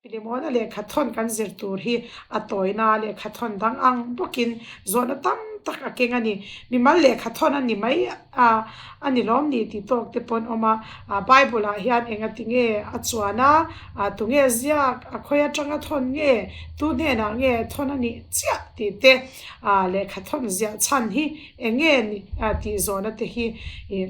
Filimona lehkha thawn kan zir tur hi a tawina lehkha thawn dang ang bawkin zawhna tam tak a keng a ni. Mimal lehkha thawn a ni mai a, a ni lawm ni tih tawk te pawh an awm a. Bible ah hian enga ti nge a chuan a, tunge ziak, a khawi atanga thawn nge, tu hnenah nge thawn a nih chiah tih te lehkha thawn ziah chhan hi eng nge ni tih zawhna te hi ih.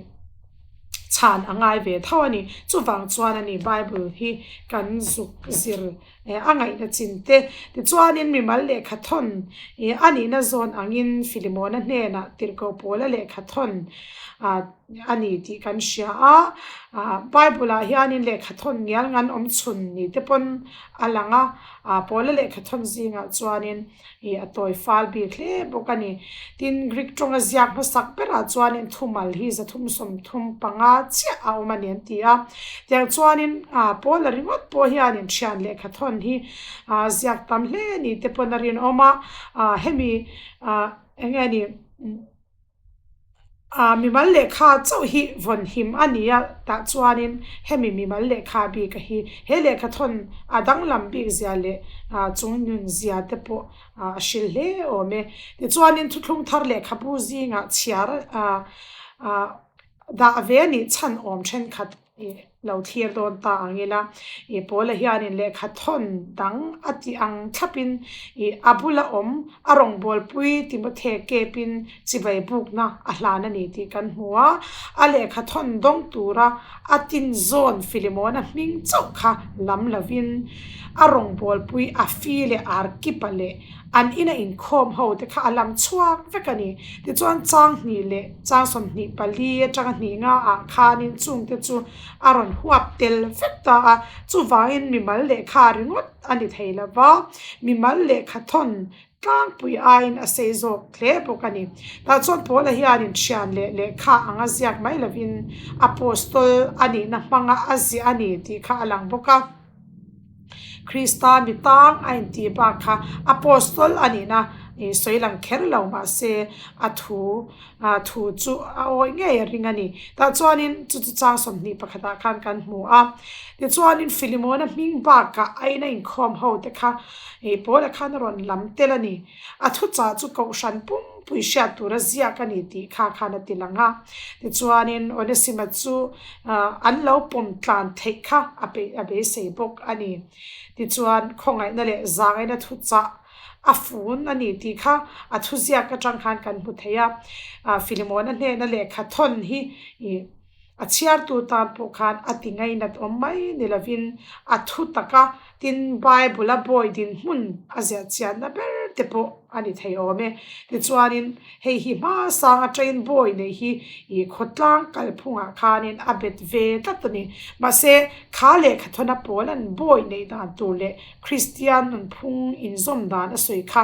chhan a ngai ve tho a ni. Chuvang chuan a ni Bible hi kan zuk zir a ngaihna chin te. Tichuanin mimal lehkha thawn ih a nihna zawn angin Filimona hnenah tirhkoh pawla lehkha thawn a ni tih kan hria a. Bible ah hianin lehkha thawn ngial ngan awm chhun ni te pawn a lang a. Pawla lehkha thawn zingah chuanin Ih a tawi fal bik hle bawk a ni. Tin, Greek tawnga ziak hmasak berah chuanin thumal hi 335 chiah a awm a ni an ti a. Tiang chuanin ah Paula ringawt pawh hianin thian lehkha thawn hi ah ziak tam hle ni te pawn a rinawm a. Ah hemi ah eng nge ni. Ah mimal lehkha chauh hi vawn him a ni a, tah chuanin hemi mimal lehkha bik a hi he lehkha thawn a danglam bik zia leh ah chung nun zia te pawh ah a hril hle awm e. Tichuanin thuthlung thar lehkhabu zingah chhiar ah ah dah ve a nih chhan awm thenkhat Ih lo thlir dawn ta ang ila, ih Paula hianin lehkha thawn dang a tih ang thlapin ih a bula awm a rawngbawlpui Timothe kepin chibai bukna a hlan a ni tih kan hmu a, a lehkha thawn dawng tura a tin zawn Filimona hming chauh kha lam lovin a rawngbawlpui Afi leh Arkipa leh An ina inkhawm ho te kha a lam chhuak vek a ni. Tichuan chang hnih leh chang 24 atanga hnih nga ah khanin chung te chu a rawn huap tel vek ta a. Chuvangin mimal lehkha ringawt a ni thei lo va, mimal lehkha thawn tlangpui aiin a sei zawk hle bawk a ni. Tah chuan Paula hianin thian leh lehkha anga ziak mai lovin Apostol a nihna hmanga a ziah a ni tih kha a lang bawk a. Krista mi tang a intih bak kha Apostol a nihna ih sawi lang kher lo mahse a thu ah thu chu a awih ngei a ring a ni. Tah chuanin chu chu chang 21 ah khan kan hmu a. Tichuanin Filimona hming bakah a ina inkhawm ho te kha ih Paula khan a rawn lam tel a ni. A thuchah chu kohhran pumpui hriat tura ziak a ni tih kha khan a ti lang a. Tichuanin Onesima chu an lo pawm tlan theih kha a peih a beisei bawk a ni. Tichuan khawngaihna leh zangaihna thuchah a fun a ni tih kha a thuziak atang khan kan hmu thei a. Filimona hnena lehkha thawn hi ih A chhiartu tan pawh khan a ti ngainat awm mai ni lovin a thu taka tin Bible a bawi dinhmun a ziah chianna ber te pawh a ni thei awm e. Tichuanin hei hi hmasang atangin bawi neih hi ih khawtlang kalphungah khanin a bet ve tlat a ni. Mahse kha lehkha thawna pawl an bawi neih dan tur leh Kristian nunphung inzawm dan a sawi kha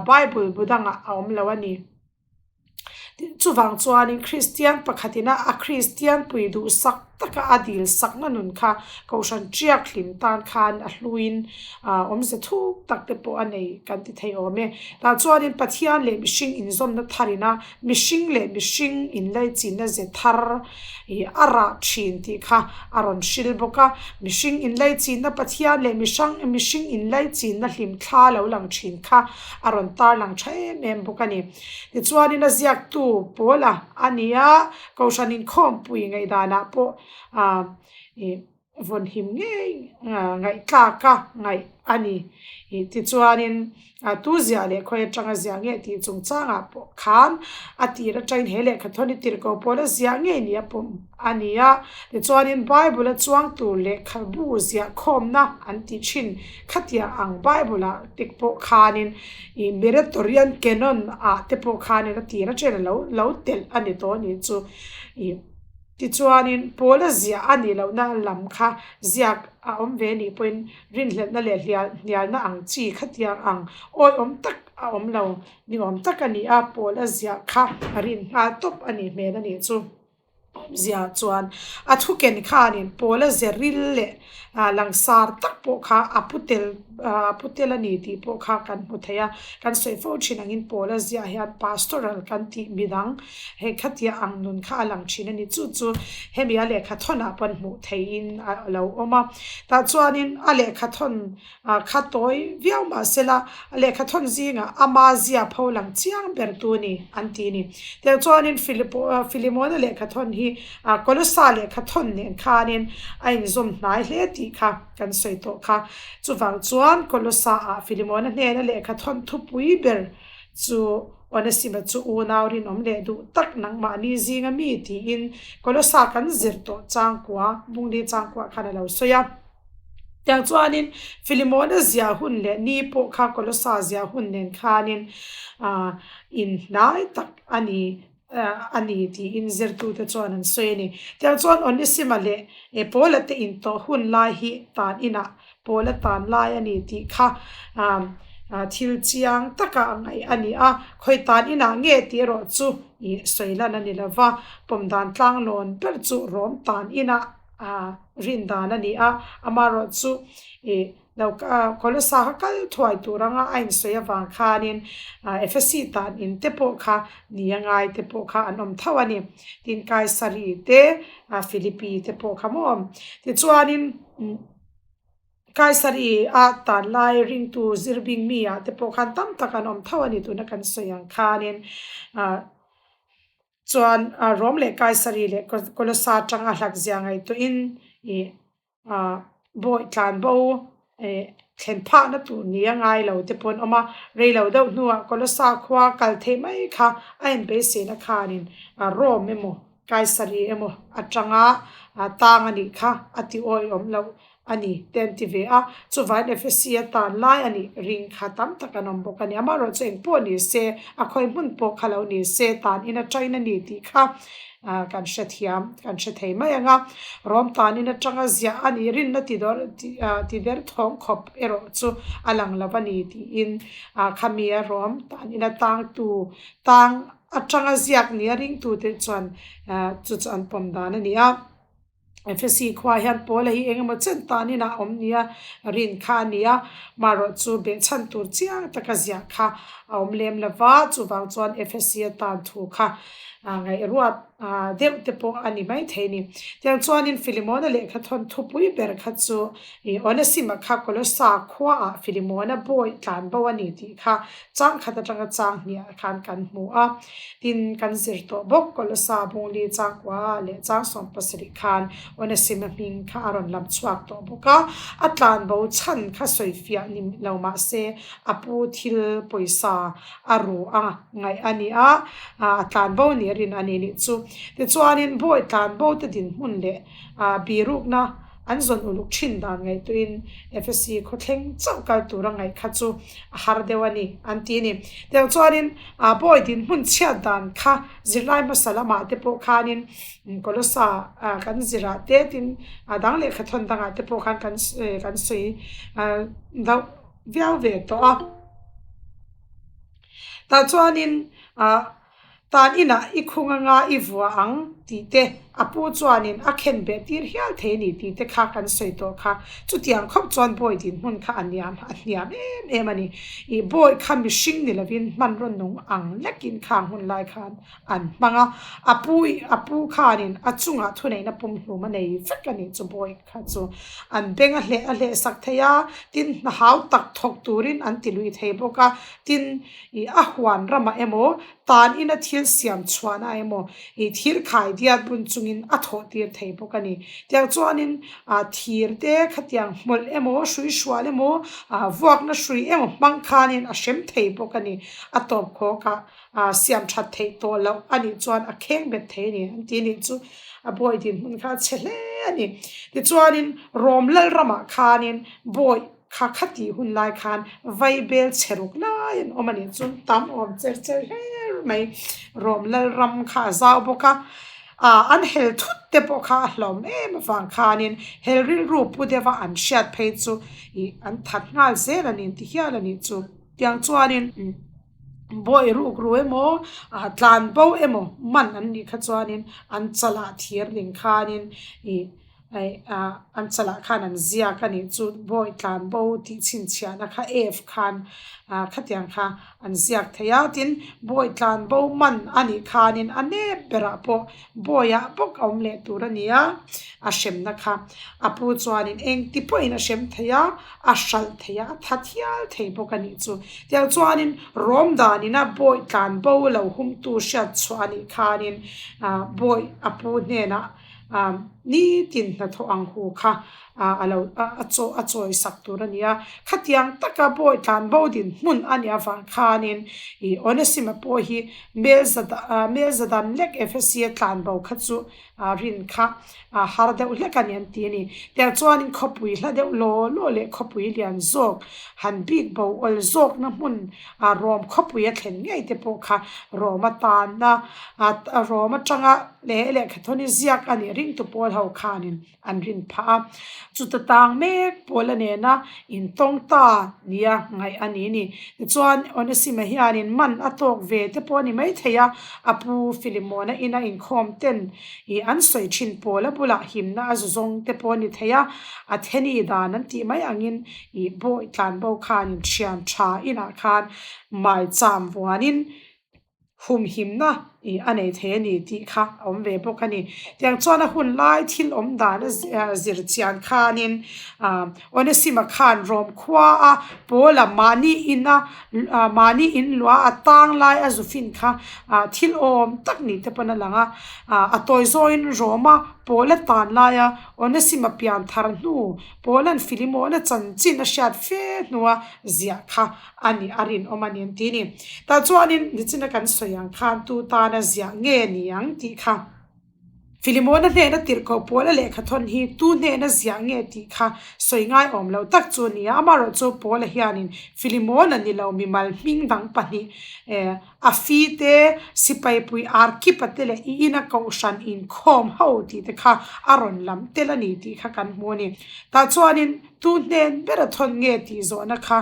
Bible bu dangah a awm lo a ni. Chuvang chuanin Kristian pakhatina a Kristian pui duhsak taka a dil sakna nun kha Kohhran ṭiak hlim tan khan a hluin awmze thuk tak te pawh a nei kan ti thei awm e. Tah chuanin Pathian leh mihring inzawmna tharina mihring leh mihring inlaichinna ze thar ih a rah thin tih kha a rawn hril bawk a. Mihring inlaichinna Pathian leh mihrang mihring inlaichinna hlimthla lo lang thin kha a rawn tarlang tha em em bawk a ni. Tichuanin a ziaktu Paula a ni a, Kohhran inkhawmpui ngaihdanah pawh ah ih vawnhim ngei ngaihthlak a ngaih a ni. Ih tichuanin tu ziah leh khawi atanga ziah nge tih chungchangah pawh khan a tir atangin he lehkha thawn i tirhkoh Paula ziah ngei ni a pawm a ni a. Tichuanin Bible a chuang tur lehkhabu ziah khawmna an tih thin khatiang ang Bible ah te pawh khanin Ih Muratorian Canon ah te pawh khanin a tir aṭhen a lo lo telh a ni tawh a nih chu. Ih tichuanin Paula ziah a nih lohna lam kha ziak a awm ve nih pawhin rinhlelhna leh hlial hnialna ang chi khatiang ang awihawm tak a awm lo ni awm tak a ni a, Paula ziah kha a rin nghal tawp a nih hmel a nih chu. Awmzia chuan a thu ken khanin Paula ze ril leh langsar tak pawh kha a pu tel a pu tel a ni tih pawh kha kan hmu thei a. Kan sawi fo thin angin Paula ziah hian pastoral kan tih midang hei khatia ang nun kha a lang thin a ni. Chu chu hemi a lehkha thawnah pawn hmuh theihin a lo awm a. Tah chuanin a lehkha thawn A kha tawi viau mah sela, a lehkha thawn zingah ama zia pho lang chiang ber tu ni an ti ni. Tel chuanin Filimona lehkha thawn hi Kolosa lehkha thawn nen khanin a inzawm hnai hle tih kha kan sawi tawh kha. Chuvang chuan Kolosa-ah Filimona hnena lehkha thawn thupui ber chu Onesima chu unau rinawm leh duh tak nangmahni zinga mi tiin Kolosa kan zir tawh changkua, Bungli changkua khan a lo sawi a. Tiang chuanin Filimona zia hun leh ni pawh kha Kolosa zia hun nen khanin ah inhnai tak a ni a ni tiin zirtute chuan an sawi a ni. Tiang chuan Onesima leh Paula te intawh hun lai hi tan inah Paula tan lai a ni tih kha ah thil chiang taka a ngaih a ni a, khawi tan inah nge tih erawh chu ih sawi lan a ni lova, pawm dan tlanglawn ber chu Rom tan inah a rin dan a ni a, amaherawh chu ih lo Kolosa kha kal thuai tur anga a insawi avang khanin Ephesi tan in te pawh kha ni a ngai te pawh kha an awm tho a ni. Tin Kaisari te Philippi te pawh kha maw awm. Tichuanin Kaisari a tan lai ringtu zirbing mi ah te pawh khan tam tak an awm tho a ni tuna kan sawi ang khanin ah Chuan Rom leh Kaisari leh Kolosa atanga hlat zia ngaihtuahin ih bawi tlan bo ih thlen phahna tur ni a ngai lo te pawh an awm a, rei lo deuh hnuah Kolosa khua kal theih mai kha a inbeisehna khanin Rom emaw Kaisari emaw atanga tang a nih kha a ti awihawm loh a ni te an ti ve a, chuvain Ephesi a tan lai a nih ring kha tam tak an awm bawk a ni. Amaherawh chu eng pawh ni se, a khawi hmun pawh kha lo ni se, tan in atangin a ni tih kha kan hre thiam, kan hre thei mai ang a. Rom tan in atanga ziah a nih rinna ti dawr ti der thawng khawp erawh chu a lang lo a ni tiin khami a Rom tan in atangtu tang atanga ziak nia ringtute chuan chu chu an pawm dan a ni a. Ephesi khua hian Paula hi eng emaw chen tanin a awm nia rin kha a ni a, marawh chu behchhan tur chiang taka ziah kha a awm lem lo va, chuvang chuan Ephesi atan thu kha ngaihruat deuh te pawh a ni maithei a ni. Tiang chuanin Filimona lehkha thawn thupui ber kha chu Onesima kha Kolosa khuaah Filimona bawi tlan bo a ni tih kha Chang khat atanga chang hniah khan kan hmu a, tin kan zir tawh bawk. Kolosa Bungli changkua leh chang 70 khan Onesima hming kha a rawn lam chhuak tawh bawk a, a tlan bo chhan kha sawi fiah ni lo mah se a pu thil pawisa a ru a ngaih a ni a, a tlan bo ni a rin a ni nih chu. Tichuanin bawi tlan bo te dinhmun leh birukna An zawn uluk thin dan ngaihtuahin Ephesi khawthleng chauh kal tura ngaih kha chu a har deuh a ni, an ti a ni. Tiang chuanin bawi dinhmun chhiat dan kha zirlai hmasa lamah te pawh khanin Kolosa kan zirah te tin a dang lehkha thawn dangah te pawh khan kan kan sawi deuh viau ve tawh a. Tah chuanin Tan inah i khung anga i vuah ang tih te, a pu chuanin a khen beh tir hial thei a ni tih te kha kan sawi tawh kha. Chutiang khawp chuan bawi dinhmun kha a niam a hniam em em a ni. I bawi kha mihring ni lovin hmanraw nung ang lekin khang hun lai khan an hmang a. A pu a pu khanin a chungah thuneihna pumhlum a nei vek a nih chu bawi kha chu. An beng a hleh a hleh sak thei a, tin hna hau tak thawk turin an ti lui thei bawk a, tin I a huan ramah emaw, tan ina thil siam chhuahna emaw, i thir khai diat bun chungin a thawh tir thei bawk a ni. Tiang chuanin thir te khatiang hmawlh emaw, hrui hrual emaw, vuakna hrui emaw hmang khanin a hrem thei bawk a ni. A tawp khawkah siam that theih tawh loh a nih chuan a kheng bet thei a ni an ti nih chu a bawi dinhmun kha a chhe hle a ni. Tichuanin Rom Lalramah khanin bawi Kha kha tih hun lai khan vaibel chhe ruk lai an awm a nih chuan tam awm cher cher hler mai. Rom Lalram kha a zau bawk a, ah an hel thut te pawh kha a hlawm em avang khanin hel rilru pu deuha an hriat phei chu ih an that nghal zel a ni ti hial a nih chu. Tiang chuanin bawi ruk ru emaw ah tlan bo emaw man an nih kha chuanin an chalah thir ning khanin ih. An chalah khan an ziak a nih chu bawi tlan bo tih chhinchhiahna kha F khan khatiang kha an ziak thei a, tin bawi tlan bo man a nih khanin a nep berah pawh bawiah bawk a awm leh tur a ni a, a hremna kha a pu chuanin engti pawhin a hrem thei a, a hralh thei a, a tha thial thei bawk a nih chu. Tiang chuanin rawm danina bawi tlan bo lo humtu hriat chhuah a nih khanin bawi a pu hnenah Nitin hnathawh ang hu kha a lo a chaw a chawi sak tur a ni a. Khatiang taka bawi tlan bo din hmun a nih avang khanin ih Onesima pawh hi Melzadan lek Ephesia tlan bo kha chu rin kha har deuh hlek a ni an ti a ni. Tiang chuanin khawpui hla deuh law law leh khawpui lian zawk han bik bo awl zawkna hmun Rom khawpui a thlen ngei te pawh kha Rom atana Rom atanga leh lehkhathawn i ziak a nih ringtu pawl ho khanin an rin phah a. Chuta tang mek pawl a nena intawng ta nia ngaih a ni ni. Tichuan Onesima hianin man a tawk ve te pawh a ni maithei a, a pu Filimona ina inkhawm ten ih an sawi thin pawl a bulah himna a zu zawng te pawh a ni thei a, Atheni dan an tih mai angin ih bawi tlanbo khanin thian tha inah khan maicham vuanin humhimna ih a nei thei a ni tih kha a awm ve bawk a ni. Tiang chuan a hun lai thil awm dan a zir chian khanin ah Onesima khan Rom khua a Paula mahni ina mahni in luah a tang lai a zu fin kha ah thil awm tak ni te pawn a lang a, ah a tawi zawngin Roma Paula tan laia Onesima pian thar hnu Paula'n Filimona chanchin a hriat fe hnua ziah kha a nih a rinawm a ni an ti a ni. Tah chuanin nichina kan sawi ang khan tu tana ziah nge ni ang tih kha Filimona hnena tirhkoh Paula lehkha thawn hi tu hnena ziah nge tih kha sawi ngaiawm loh tak chu a ni a. Amaherawhchu Paula hianin Filimona ni lo mimal hming dang pahnih eh A fi te, sipaipui Arkipa te leh i ina kohhran inkhawm ho tih te kha a rawn lam tel a ni tih kha kan hmu a ni. Tah chuanin tu hnen bera thawn nge tih zawhna kha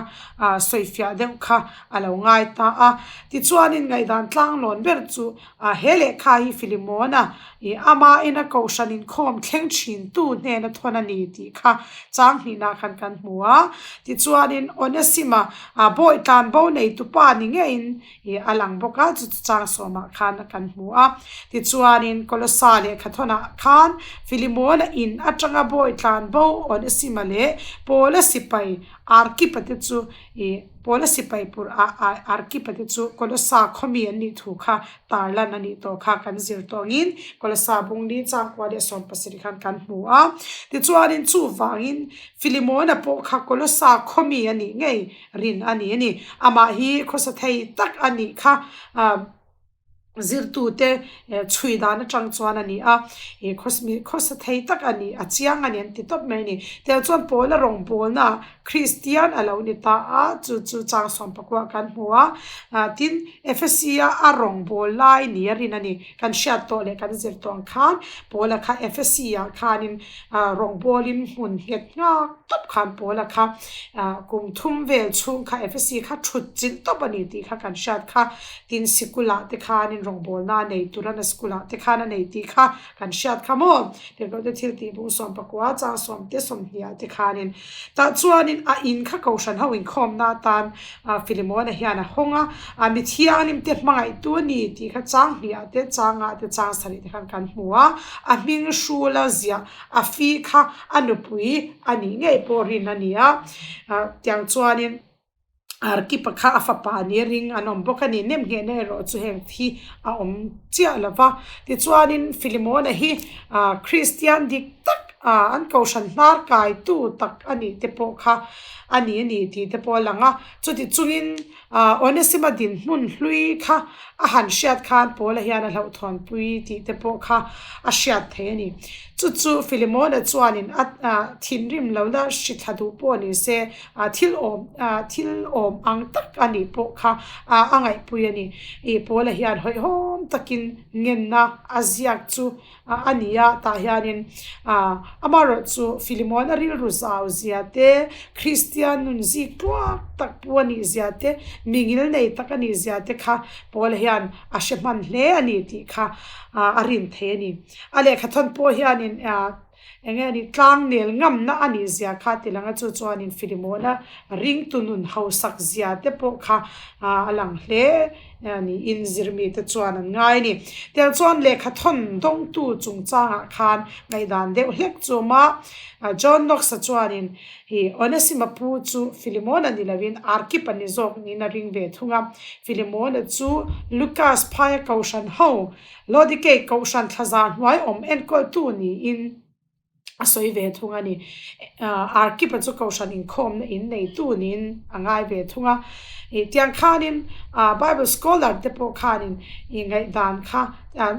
sawifiah deuh kha a lo ngai ta a. Tichuanin ngaihdan tlanglawn ber chu he lehkha hi Filimona i ama ina kohhran inkhawm thleng thintu hnena thawn a ni tih kha chang hnihna khan kan hmu a. Tichuanin Onesima bawi tlan bo neitu pa ni ngeiin i a lang bawk a, chu chu chang sawmah khan kan hmu a. Tichuanin Kolosa lehkha thawnah khan Filimona in atanga bawi tlan bo Onesima leh Paula sipai Arkipa te chu i Paula sipai pur a Arkipa te chu Kolosa khawmi an nih thu kha tarlan a nih tawh kha kan zir tawh angin Kolosa bungli changkua leh 70 khan kan hmu a. Tichuanin chuvangin Filimona pawh kha Kolosa khawmi a nih ngei rin a ni a ni. Amah hi khawsa thei tak a nih kha zirtute chhui dan atang chuan a ni a. Ih khawsa thei tak a ni, a chiang a ni an ti tawp mai a ni. Tiang chuan Paula rawngbawlna Kristian a lo ni ta a, chu chu chang sawmpakua kan hmu a. Tin, Ephesia a rawngbâwl lai ni a rin a ni. Kan hriat tawh leh kan zir tawh ang khan Paula kha Ephesia khanin rawngbâwlin hmun nghet nghak tawp khan Paula kha kum thum vel chhung kha Ephesi kha thut chilh tawp a ni tih kha kan hriat kha. Tin, sikulah te khanin rawngbâwlna a nei Turana sikulah te khan a nei tih kha Kan hriat kha maw? Tirhkohte thil tih bung sawmpakua chang sawmte sawmhniah te khanin tah chuanin a in kha kohhran ho inkhawmna atan Filimona hian a hawng a, a mi thianghlim te hmangaihtu a ni tih kha chang hniah te changah te chang sarih te khan kan hmu a, a hming hrula ziah a fi kha a nupui a nih ngei pawh rin a ni a, tiang chuanin. Arkipa kha a fapa ni ring an awm bawk a ni. Nem nghehna erawh chu heng thi a awm chiah lo va. Tichuanin Filimona hi Kristian dik tak an kohhran hnar kaitu tak a nih te pawh kha a ni a ni tih te pawh a lang a. Chuti chungin Onesima dinhmun hlui kha a han hriat khan Paula hian a hlauhthawnpui tih te pawh kha a hriat thei a ni. Chu chu Filimona chuanin a thinrim lohna hri thla duh pawh ni se Thil awm thil awm ang tak a nih pawh kha a ngaihpui a ni. Ih Paula hian hawihhawm takin ngenna a ziak chu a ni a, tah hianin amaherawhchu Filimona rilru zau zia te, Kristian nun zik tluak tak pu a nih zia te, mi ngil nei tak a nih zia te kha Paula hian a hre hman hle a ni tih kha a rin thei a ni. A lehkhathawn pawh hianin. Eng nge ni tlang nel ngamna a nih zia kha ti lang a, chu chuanin Filimona ringtu nun hausak zia te pawh kha a lang hle niin zirmite chuan an ngai a ni. Tiang chuan lehkha thawn dawngtu chungchangah khan ngaihdan deuh hlek chu a awm a, John Knox-a chuanin hi Onesima pu chu Filimona ni lovin Arkipa ni zawk niin a ring ve thung a, Filimona chu Lucas phaia kohhran ho Lodikei Kohhran thlazar hnuai awm enkawltu niin a sawi ve thung a ni. Arkipa chu Kohhran inkhawmna in neitu niin a ngai ve thung a. Tiang khanin Bible scholar te pawh khanin ngaihdan kha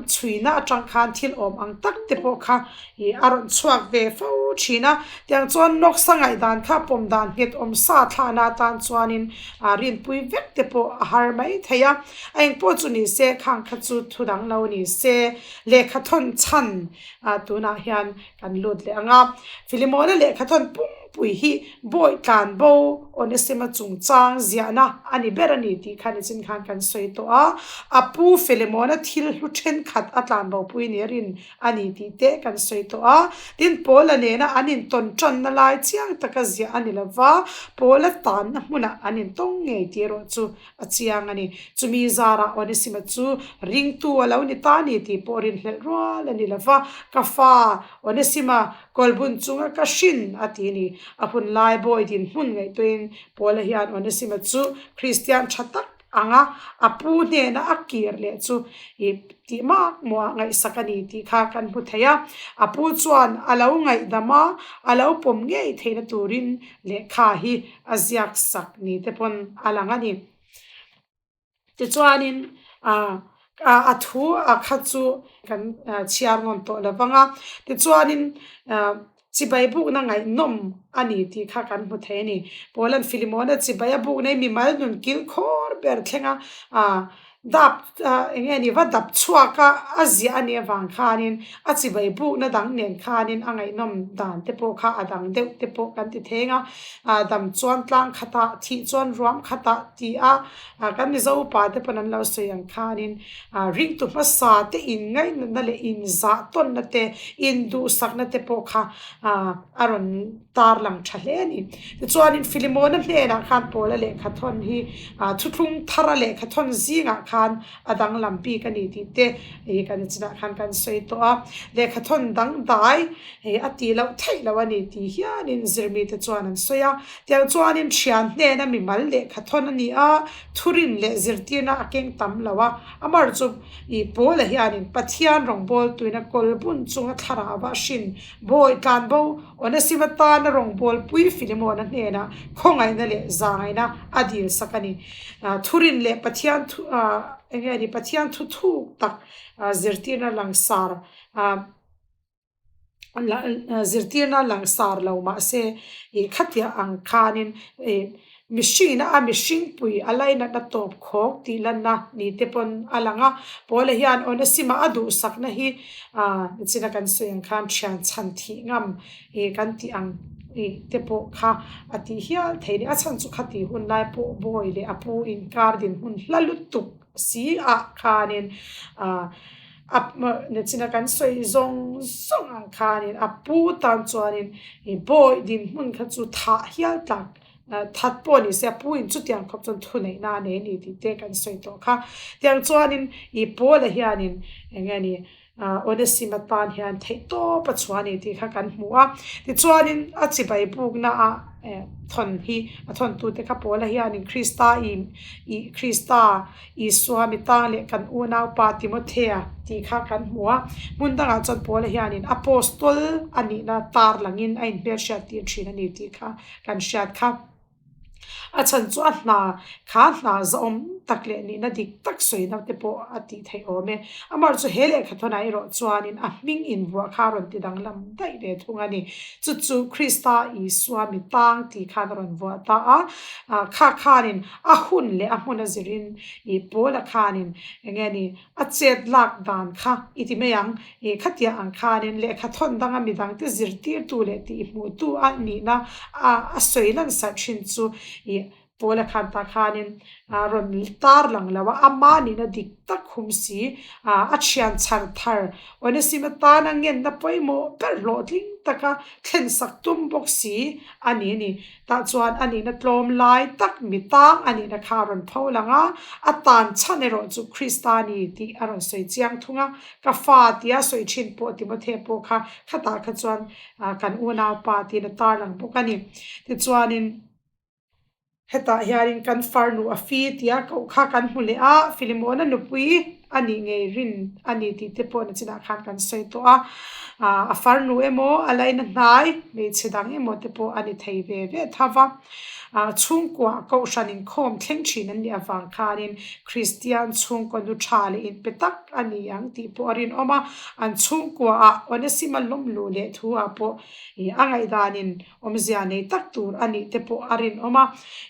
chhuina atang khan thil awm ang tak te pawh kha a rawn chhuak ve fo thin a. Tiang chuan Knox-a ngaihdan kha pawm dan nghet awm sa thlahna atan chuanin rinpui vek te pawh a har mai thei a. A engpawh chu ni se, khang kha chu thu dang lo ni se, lehkha thawn chhan tunah hian kan lut leh ang a. Filimona lehkha thawn pumpui hi bawi tlan bo Onesima chungchang ziahna a ni ber a ni tih kha nichin khan kan sawi tawh a. A pu Filimona thil hlu thenkhat a tlan bo pui ni a rin a ni tih te kan sawi tawh a. Tin, Paula nena an intawn tanna lai chiang taka ziah a ni lo va, Paula tanna hmunah an intawng ngei tih erawh chu a chiang a ni. Chumi zarah Onesima chu ringtu a lo ni ta ni tih pawh rinhlelh rual a ni lo va, Ka fa, Onesima, kawlbun chunga ka hrin a ti ni. A hun lai bawi dinhmun ngaihtuahin Paula hian Onesima chu Kristian tha tak anga a pu hnena a kir leh chu i tih mak maw ngaihsak a ni tih kha kan hmu thei a. A pu chuan a lo ngaihdam a, a lo pawm ngei theihna turin lehkha hi a ziak sak ni te pawn a lang a ni. Tichuanin a thu a kha chu kan chhiar ngawn tawh lo vang a, tichuanin chibai bukna ngaihnawm a ni tih kha kan hmu thei a ni. Paula'n Filimona chibai a bukna hi mimal nun kil khawr ber thleng a, Dap eng nge ni va dap chhuak a, a ziah a nih avang khanin a chibai bukna dang nen khanin a ngaihnawm dan te pawh kha a dang deuh te pawh kan ti theng a, dam chuan tlang khatah thih chuan ruam khatah ti a, kan Mizo upa te pawn an lo sawi ang khanin ringtu hmasa te inngainatna leh inzahtawnna te induhsakna te pawh kha a rawn tarlang tha hle a ni. Tichuanin Filimona hnenah khan Paula lehkha thawn hi thuthlung thara lehkha thawn zingah khan a danglam bik a ni tih te hei kan chinah khan kan sawi tawh a. Lehkha thawn dangdai hei a tih loh theih loh a ni tih hianin zirmite chuan an sawi a. Tiang chuanin thian hnena mimal lehkha thawn a ni a, thurin leh zirtirna a keng tam lo a. Amar chu ih Paula hianin Pathian rawngbâwl tuina kawl bun chunga thlarau a hrin Bawi tlanbo Onesima tana rawngbawlpui Filimona hnenah khawngaihna leh zangaihna a dil sak a ni. Thurin leh Pathian thu eng nge ni Pathian thu thuk tak zirtirna langsar zirtirna langsar lo mahse ih khatiah ang khanin ih Mihringina a mihringpui a lainatna tawp khawk tih lanna ni te pawn a lang a. Paula hian Onesima a duhsakna hi nichina kan sawi ang khan thian chhan thih ngam ih kan tih ang ih te pawh kha a tih hial thei a ni. A chhan chu khati hun lai pawh bawi leh a pu inkar dinhmun hla lutuk si ah khanin ah a nichina kan sawi zawng zawng ang khanin a pu tan chuanin ih bawi dinhmun kha chu thah hial tlak That pawh ni se a pu in chutiang khawp chuan thuneihna a nei a ni tih te kan sawi tawh kha. Tiang chuanin i Paula hianin eng nge ni Onesima tan hian theih tawp a chhuah a ni tih kha kan hmu a. Tichuanin a chibai bukna a thawn hi a thawntute kha Paula hianin Krista i i Krista Isua mi tang leh kan unaupa Timothea tih kha kan hmu a. Hmun dangah chuan Paula hianin Apostol a nihna tar langin a inhmelhriat tir thin a ni tih kha kan hriat kha. A chhan chu a hna kha hna zahawm tak leh nihna dik tak sawina te pawh a tih theih awm e. Amar chu he lehkha thawnah erawh chuanin a hming invuah kha a rawn ti danglam daih ve thung a ni. Chu chu Krista Isua mi tang tih khan a rawn vuah ta a. Kha khanin a hun leh a hmun a zirin ih Paula khanin eng nge ni A chet lak dan kha i ti mai ang. Ih khatiah ang khanin lehkha thawn danga midangte zirtirtu leh tihhmuhtu a nihna a a sawi lan sarh thin chu ih. Paula khan tah khanin a rawn tar lang lo a, ama nihna dik tak hum si, a thian chhar thar Onesima tana ngenna pawimawh ber hlawhtling taka thlensak tum bawk si a ni a ni. Tah chuan a nihna tlawm lai tak mi tang a nihna kha a rawn pho lang a, a tan chhan erawh chu Krista a ni tih a rawn sawi chiang thung a, ka fa tia sawi thin pawh Timothea pawh kha khatah kha chuan kan unaupa tiin a tar lang bawk a ni. Tichuanin. Hetah hianin kan farnu a fi tia koh kha kan hmu leh a, Filimona nupui a nih ngei rin a ni tih te pawh nachinah khan kan sawi tawh a. A farnu emaw a laina hnai hmeichhe dang emaw te pawh a ni thei ve ve tho va. Chhungkua kohhran inkhawm thleng thin an nih avang khanin Kristian chhungkaw nu tha leh inpe tak a ni ang tih pawh a rinawm a. An chhungkuaah Onesima lawmluh leh thu ah pawh a ngaihdanin Awmzia nei tak tur a nih te pawh a rinawm a.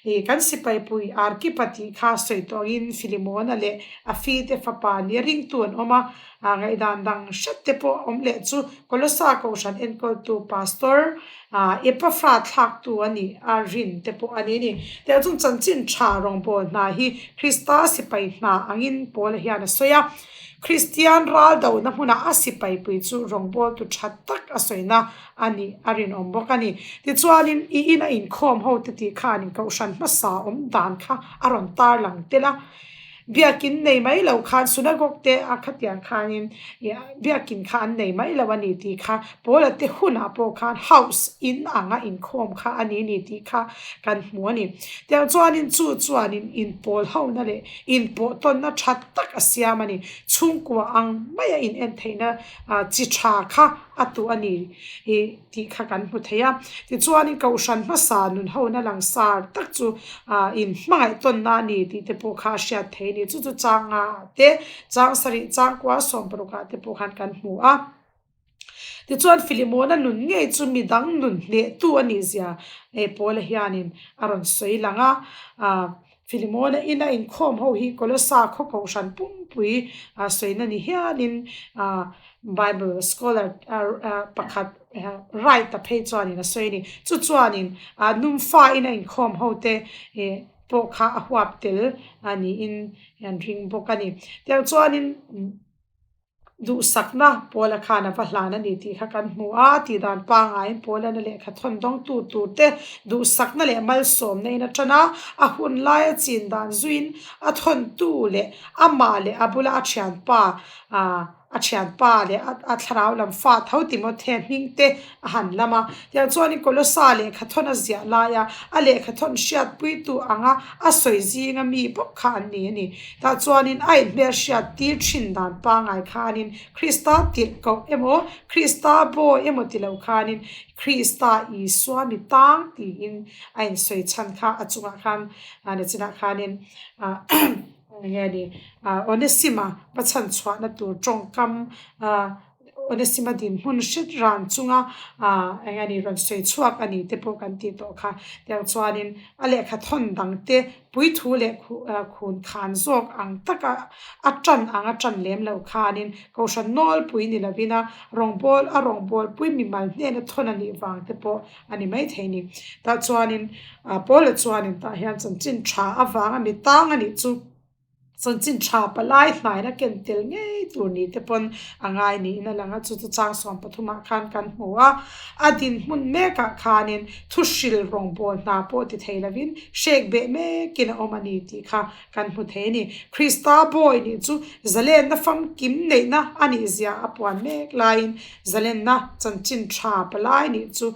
Ih, kan sipaipui Arkipa tih kha sawi tawh angin Filimona leh a fite fapa nia ringtu an awm a. Ah, ngaihdan dang hret te pawh awm leh chu Kolosa Kohhran enkawltu Pastor, ah, Epafra thlaktu a nih a rin te pawh a ni a ni. Tiang chung chanchin tha rawngbâwl hna hi Krista sipai hna angin Paula hian a sawi a. Kristian ral dona hmunah a sipaipui chu rawngbawltu tha tak a sawina a nih a rinawm bawk a ni. Tichuanin i ina inkhawm ho te tih khanin kohhran hmasa awm dan kha a rawn tarlang tel a. Biakin nei mai lo khan synagogue te a khatiang khanin biakin kha an nei mai lo a ni tih kha Paula te hunah pawh khan house in anga inkhawm kha a ni ni tih kha kan hmu a ni. Tiang chuanin chu chuanin inpawl hona leh inpawh tawnna tha tak a siam a ni. Chhungkua ang maia in en theihna chi tha kha a tuh a ni tih kha kan hmu thei a. Tichuanin Kohhran hmasa nun hona langsar tak chu in hmangaih tawnna a ni tih te pawh kha a hriat thei a ni. Chu chu changa te, chang sarih, changkua, sawmparukah te pawh khan kan hmu a. Tichuan Filimona nun ngei chu midang nun hnehtu a nih zia Paula hianin a rawn sawi lang a. Filimona ina inkhawm ho hi Kolosa khaw kohhran pumpui sawina ni hialin Bible scholar pakhat Wright-a phei chuanin a sawi a ni. Chu chuanin numfa ina inkhawm hote pawh kha a huap tel niin an ring bawk a ni. Tiang chuanin. Duhsakna Paula khan a va hlan a ni tih kha kan hmu a, tihdan pangaiin Paula'n a lehkha thawn dawngtu turte duhsakna leh malsawmna in a tan a, a hun laia chin dan zuiin a thawntu leh amah leh a bula a thianpa a thianpa leh a thlarau lam fa tho Timothea hming te a han lam a. Tiang chuanin Kolosa lehkha thawn a ziah laia a lehkha thawn hriatpuitu anga a sawi zinga mi bawk kha an ni a ni. Tah chuanin a inhmelhriat tir thin dan pangngai khanin Krista tirh koh emaw, Krista bawi emaw ti lo khanin Krista Isua mi tang tiin a insawi chhan kha a chungah khan nachinah khanin eng nge ni Onesima va chhan chhuahna tur tawngkam Onesima dinhmun hret ran chunga eng nge ni rawn sawi chhuak a ni te pawh kan tih tawh kha. Tiang chuanin a lehkha thawn dang te puithu leh khun khan zawk ang taka a tan ang a tan lem lo khanin Kohhran nawlpui ni lovin a rawngbâwl a rawngbâwlpui mimal hnena thawn a nih vang te pawh a ni maithei ni. Tah chuanin Paula chuanin tah hian chanchin tha avanga mi tang a nih chu. Chanchin tha palai hnaina ken tel ngei tur ni te pawn a ngai niin a lang a, chu chu chang 13 ah khan kan hmu a. A dinhmun mekah khanin thuhril rawngbâwl hna pawh ti thei lovin hrek beh mekin a awm a ni tih kha kan hmu thei a ni. Krista bawi nih chu zalenna famkim neihna a nih zia a puan mek laiin zalenna chanchin tha palai nih chu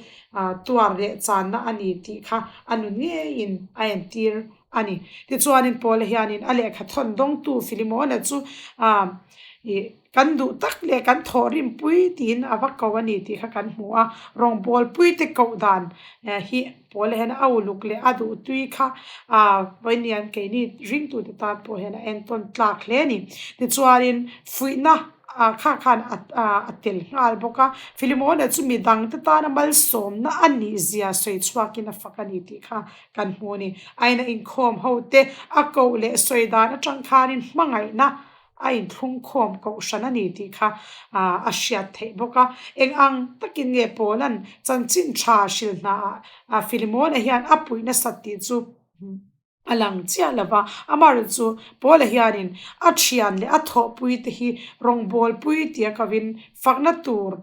tuar leh channa a ni tih kha a nun ngeiin a entir a ni. Tichuanin Paula hianin a lehkha thawn dawngtu Filimona chu ih kan duh tak leh kan thawh rimpui tiin a va ko a ni tih kha kan hmu a. Rawngbawlpuite koh dan hi Paula hian a uluk leh a duh tui kha vawiin keini ringtute tan pawh hian a entawn tlak hle a ni. Tichuanin fuihna kha khan a tel nghal bawk a. Filimona chu midangte tana malsawmna a nih zia sawi chhuakin a fak a ni tih kha Kan hmu a ni. Aina inkhawm ho te a koh leh sawi dan atang khanin hmangaihna a inthlungkhawm kohhran a ni tih kha a hriat theih bawk a. Eng ang takin nge Paula'n chanchin tha hrilhnaah Filimona hian a puih nasat tih chu. A lang chiah lo va, amaherawhchu Paula hianin a thian leh a thawhpui te hi rawngbawlpui tia kovin fakna tur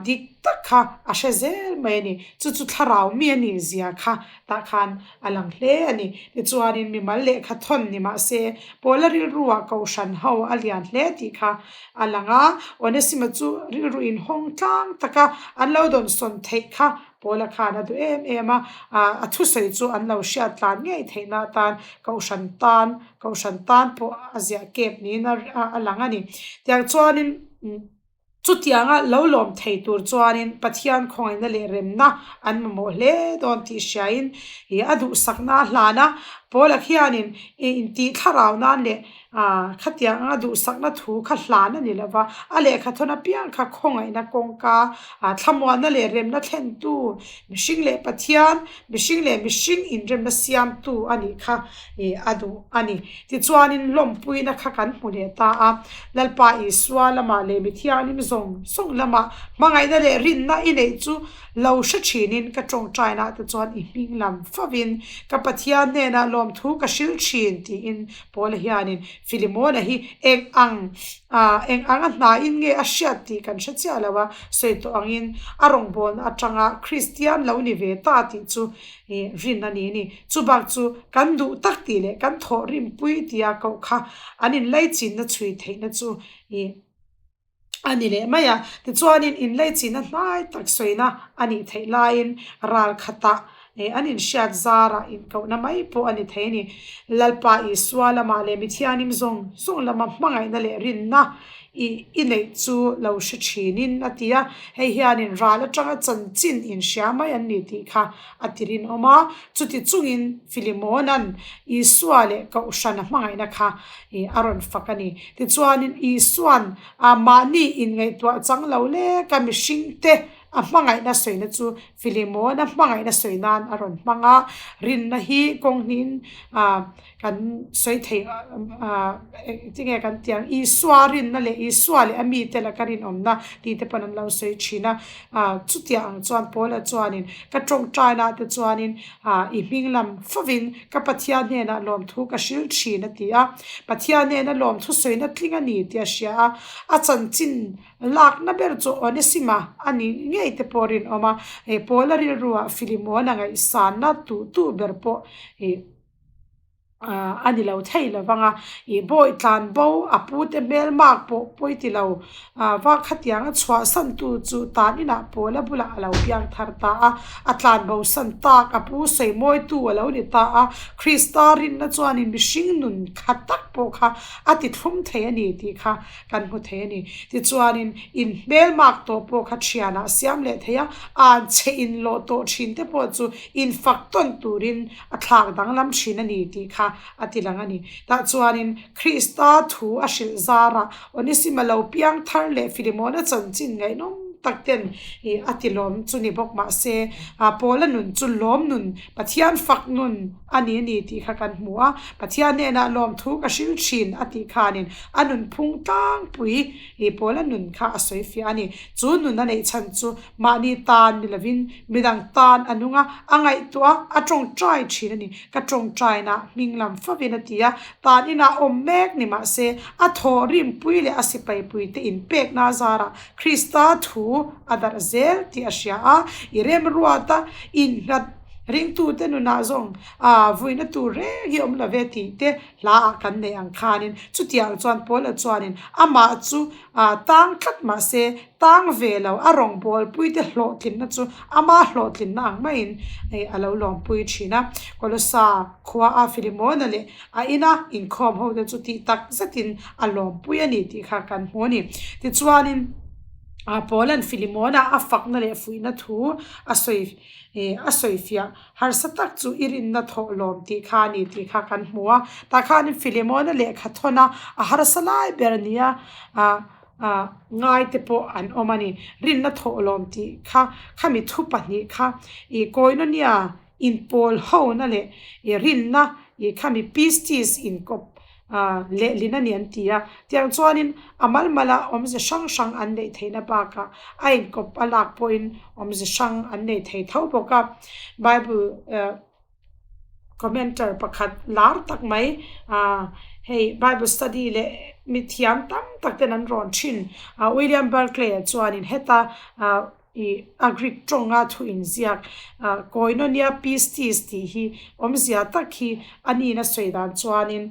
dik tak kha a hre zel mai a ni. Chu chu thlarau mi a nih zia kha tah khan a lang hle a ni. Tichuanin mimal lehkha thawn ni mah se Paula rilruah kohhran ho a lian hle tih kha a lang a, Onesima chu rilru inhawng tlang taka an lo dawnsawn theih kha Paula khan a duh em em a, a thusawi chu an lo hriat tlan ngei theihna atan Kohhran tan, Kohhran tan pawh a ziah kep niin a lang a ni. Tiang chuanin chutianga lo lawm thei tur chuanin Pathian khawngaihna leh remna an mamawh hle dawn tih hriain a duhsakna a hlan a. Paula khianin intih thlarau nan leh Aaa, khatiang anga duhsakna thu kha hlan a ni lo va, a lehkha thawn apiang kha khawngaihna kawngka, aa thlamuanna leh remna thlentu, mihring leh Pathian, mihring leh mihring inremna siamtu a nih kha ih a duh a ni. Tichuanin lawmpuina kha kan hmu leh ta a, Lalpa Isua lamah leh mithianghlim zawng zawng lamah hmangaihna leh rinna i neih chu Lo hre thinin ka tawngtainah te chuan i hming lam favin ka Pathian hnenah lawmthu ka hrilh thin tiin Paula hianin Filimona hi eng ang eng anga hnaiin nge a hriat tih kan hre chiah lo a, sawi tawh angin a rawngbawlna atanga Kristian lo ni ve ta tih chu rin a ni a ni. Chubak chu kan duh tak tih leh kan thawh rimpui tia koh kha an inlaichinna chhui theihna chu a ni leh mai a. Tichuanin inlaichinna hnai tak sawina a nih theih laiin ral khatah eh an inhriat zarah inkohna mai pawh a ni thei a ni. Lalpa Isua lamah leh Mithianim zawng zawng lama hmangaihna leh rinna i i neih chu lo hre thinin a ti a. Hei hianin ral atanga chanchin inhria mai an ni tih kha a ti rinawm a. Chuti chungin Filimona'n Isua leh Kohhrana hmangaihna kha ih a rawn fak a ni. Tichuanin Isua'n a mahni inngaihtuah chang lo lek a mihringte a hmangaihna sawina chu Filimona hmangaihna sawi nan a rawn hmang a, rinna hi kawng hnihin ah kan sawi thei ah engtinge kan tih ang Isua rinna leh Isua leh a mite laka rinawmna tih te pawn an lo sawi thin a, ah chutiang ang chuan Paula chuanin ka tawngtaina te chuanin ah i hming lam fovin Ka Pathian hnenah lawmthu ka hrilh thin a ti a. Pathian hnena lawmthu sawina tling a ni tih a hria a. A chanchin lakna ber chu Onesima a nih ngei te pawh rinawm a. Hei Paula rilruah Filimona ngaihsanna tuh tuh ber pawh ih a ni lo thei lo vang a. Ih bawi tlan bo a pute hmel mak pawh pawi ti lo va khatianga chhuahsan tu chu tan inah Paula bulah a lo piang thar ta a, a tlan bosan tak a pu sawimawitu a lo ni ta a, Krista rinna chuanin mihring nun kha tak pawh kha a ti thlum thei a ni tih kha kan hmu thei a ni. Tichuanin in hmelmak tawh pawh kha thianah siam leh thei a, an chhe inlawh tawh thin te pawh chu infak tawn turin a thlak danglam thin a ni tih kha a ti lang a ni. Tah chuanin Krista thu a hrilh zarah Onesima lo piang thar leh Filimona chanchin ngaihnawm tak ten ih a ti lawm chu ni bawk mah se Paula nun chu lawm nun, Pathian fak nun a ni a ni tih kha kan hmu a. Pathian hnenah lawmthu ka hrilh thin a tih khanin a nunphung tlangpui ih Paula nun kha a sawi fiah a ni. Chu nun a neih chhan chu Mahni tan ni lovin midang tan a nung a, a ngaihtuah a, a tawngtai thin a ni. Ka tawngtaina hming lam favin a ti a, tan inah awm mek ni mah se, a thaw rimpui leh a sipaipui te inpekna zarah Krista thu a darh zel tih a hria a, i remruata innghat ringtute nunah zawng a vuina tur reng hi awm lo ve tih te hlaah kan neih ang khanin chutiang chuan Paula chuanin amah chu A tang tlat mah se, tang ve lo, a rawngbawlpui te hlawhtlinna chu ama hlawhtlinna ang maiin a lo lawmpui thin a. Kolosa khua a Filimona leh a ina inkhawm ho te chu tih tak zetin a lawmpui a ni tih kha kan hmu a ni. Tichuanin Paula'n Filimona a fakna leh fuihna thu a sawi a sawifiah Harsa tak chu i rinna thawh lawm tih kha a ni tih kha kan hmu a. Tah khanin Filimona lehkha thawn a, a harsa lai ber nia ah ngai te pawh an awm a ni. Rinna thawh lawm tih kha khami thu pahnih kha ih Koinonia inpawl hona leh ih rinna ih khami pistis inkawp ah lehlin a ni an ti a. Tiang chuanin a mal mala awmze hrang hrang an neih theihna bakah a inkawp a lak pawhin awmze hrang an nei thei tho bawk a. Bible eh. Commenter pakhat lar tak mai hei Bible study leh mi thiam tam tak ten an rawn thin William Barclay-a chuanin heta ih a Greek tawnga thu inziak Koinonia pistis tih hi awmzia tak hi a nihna sawi dan chuanin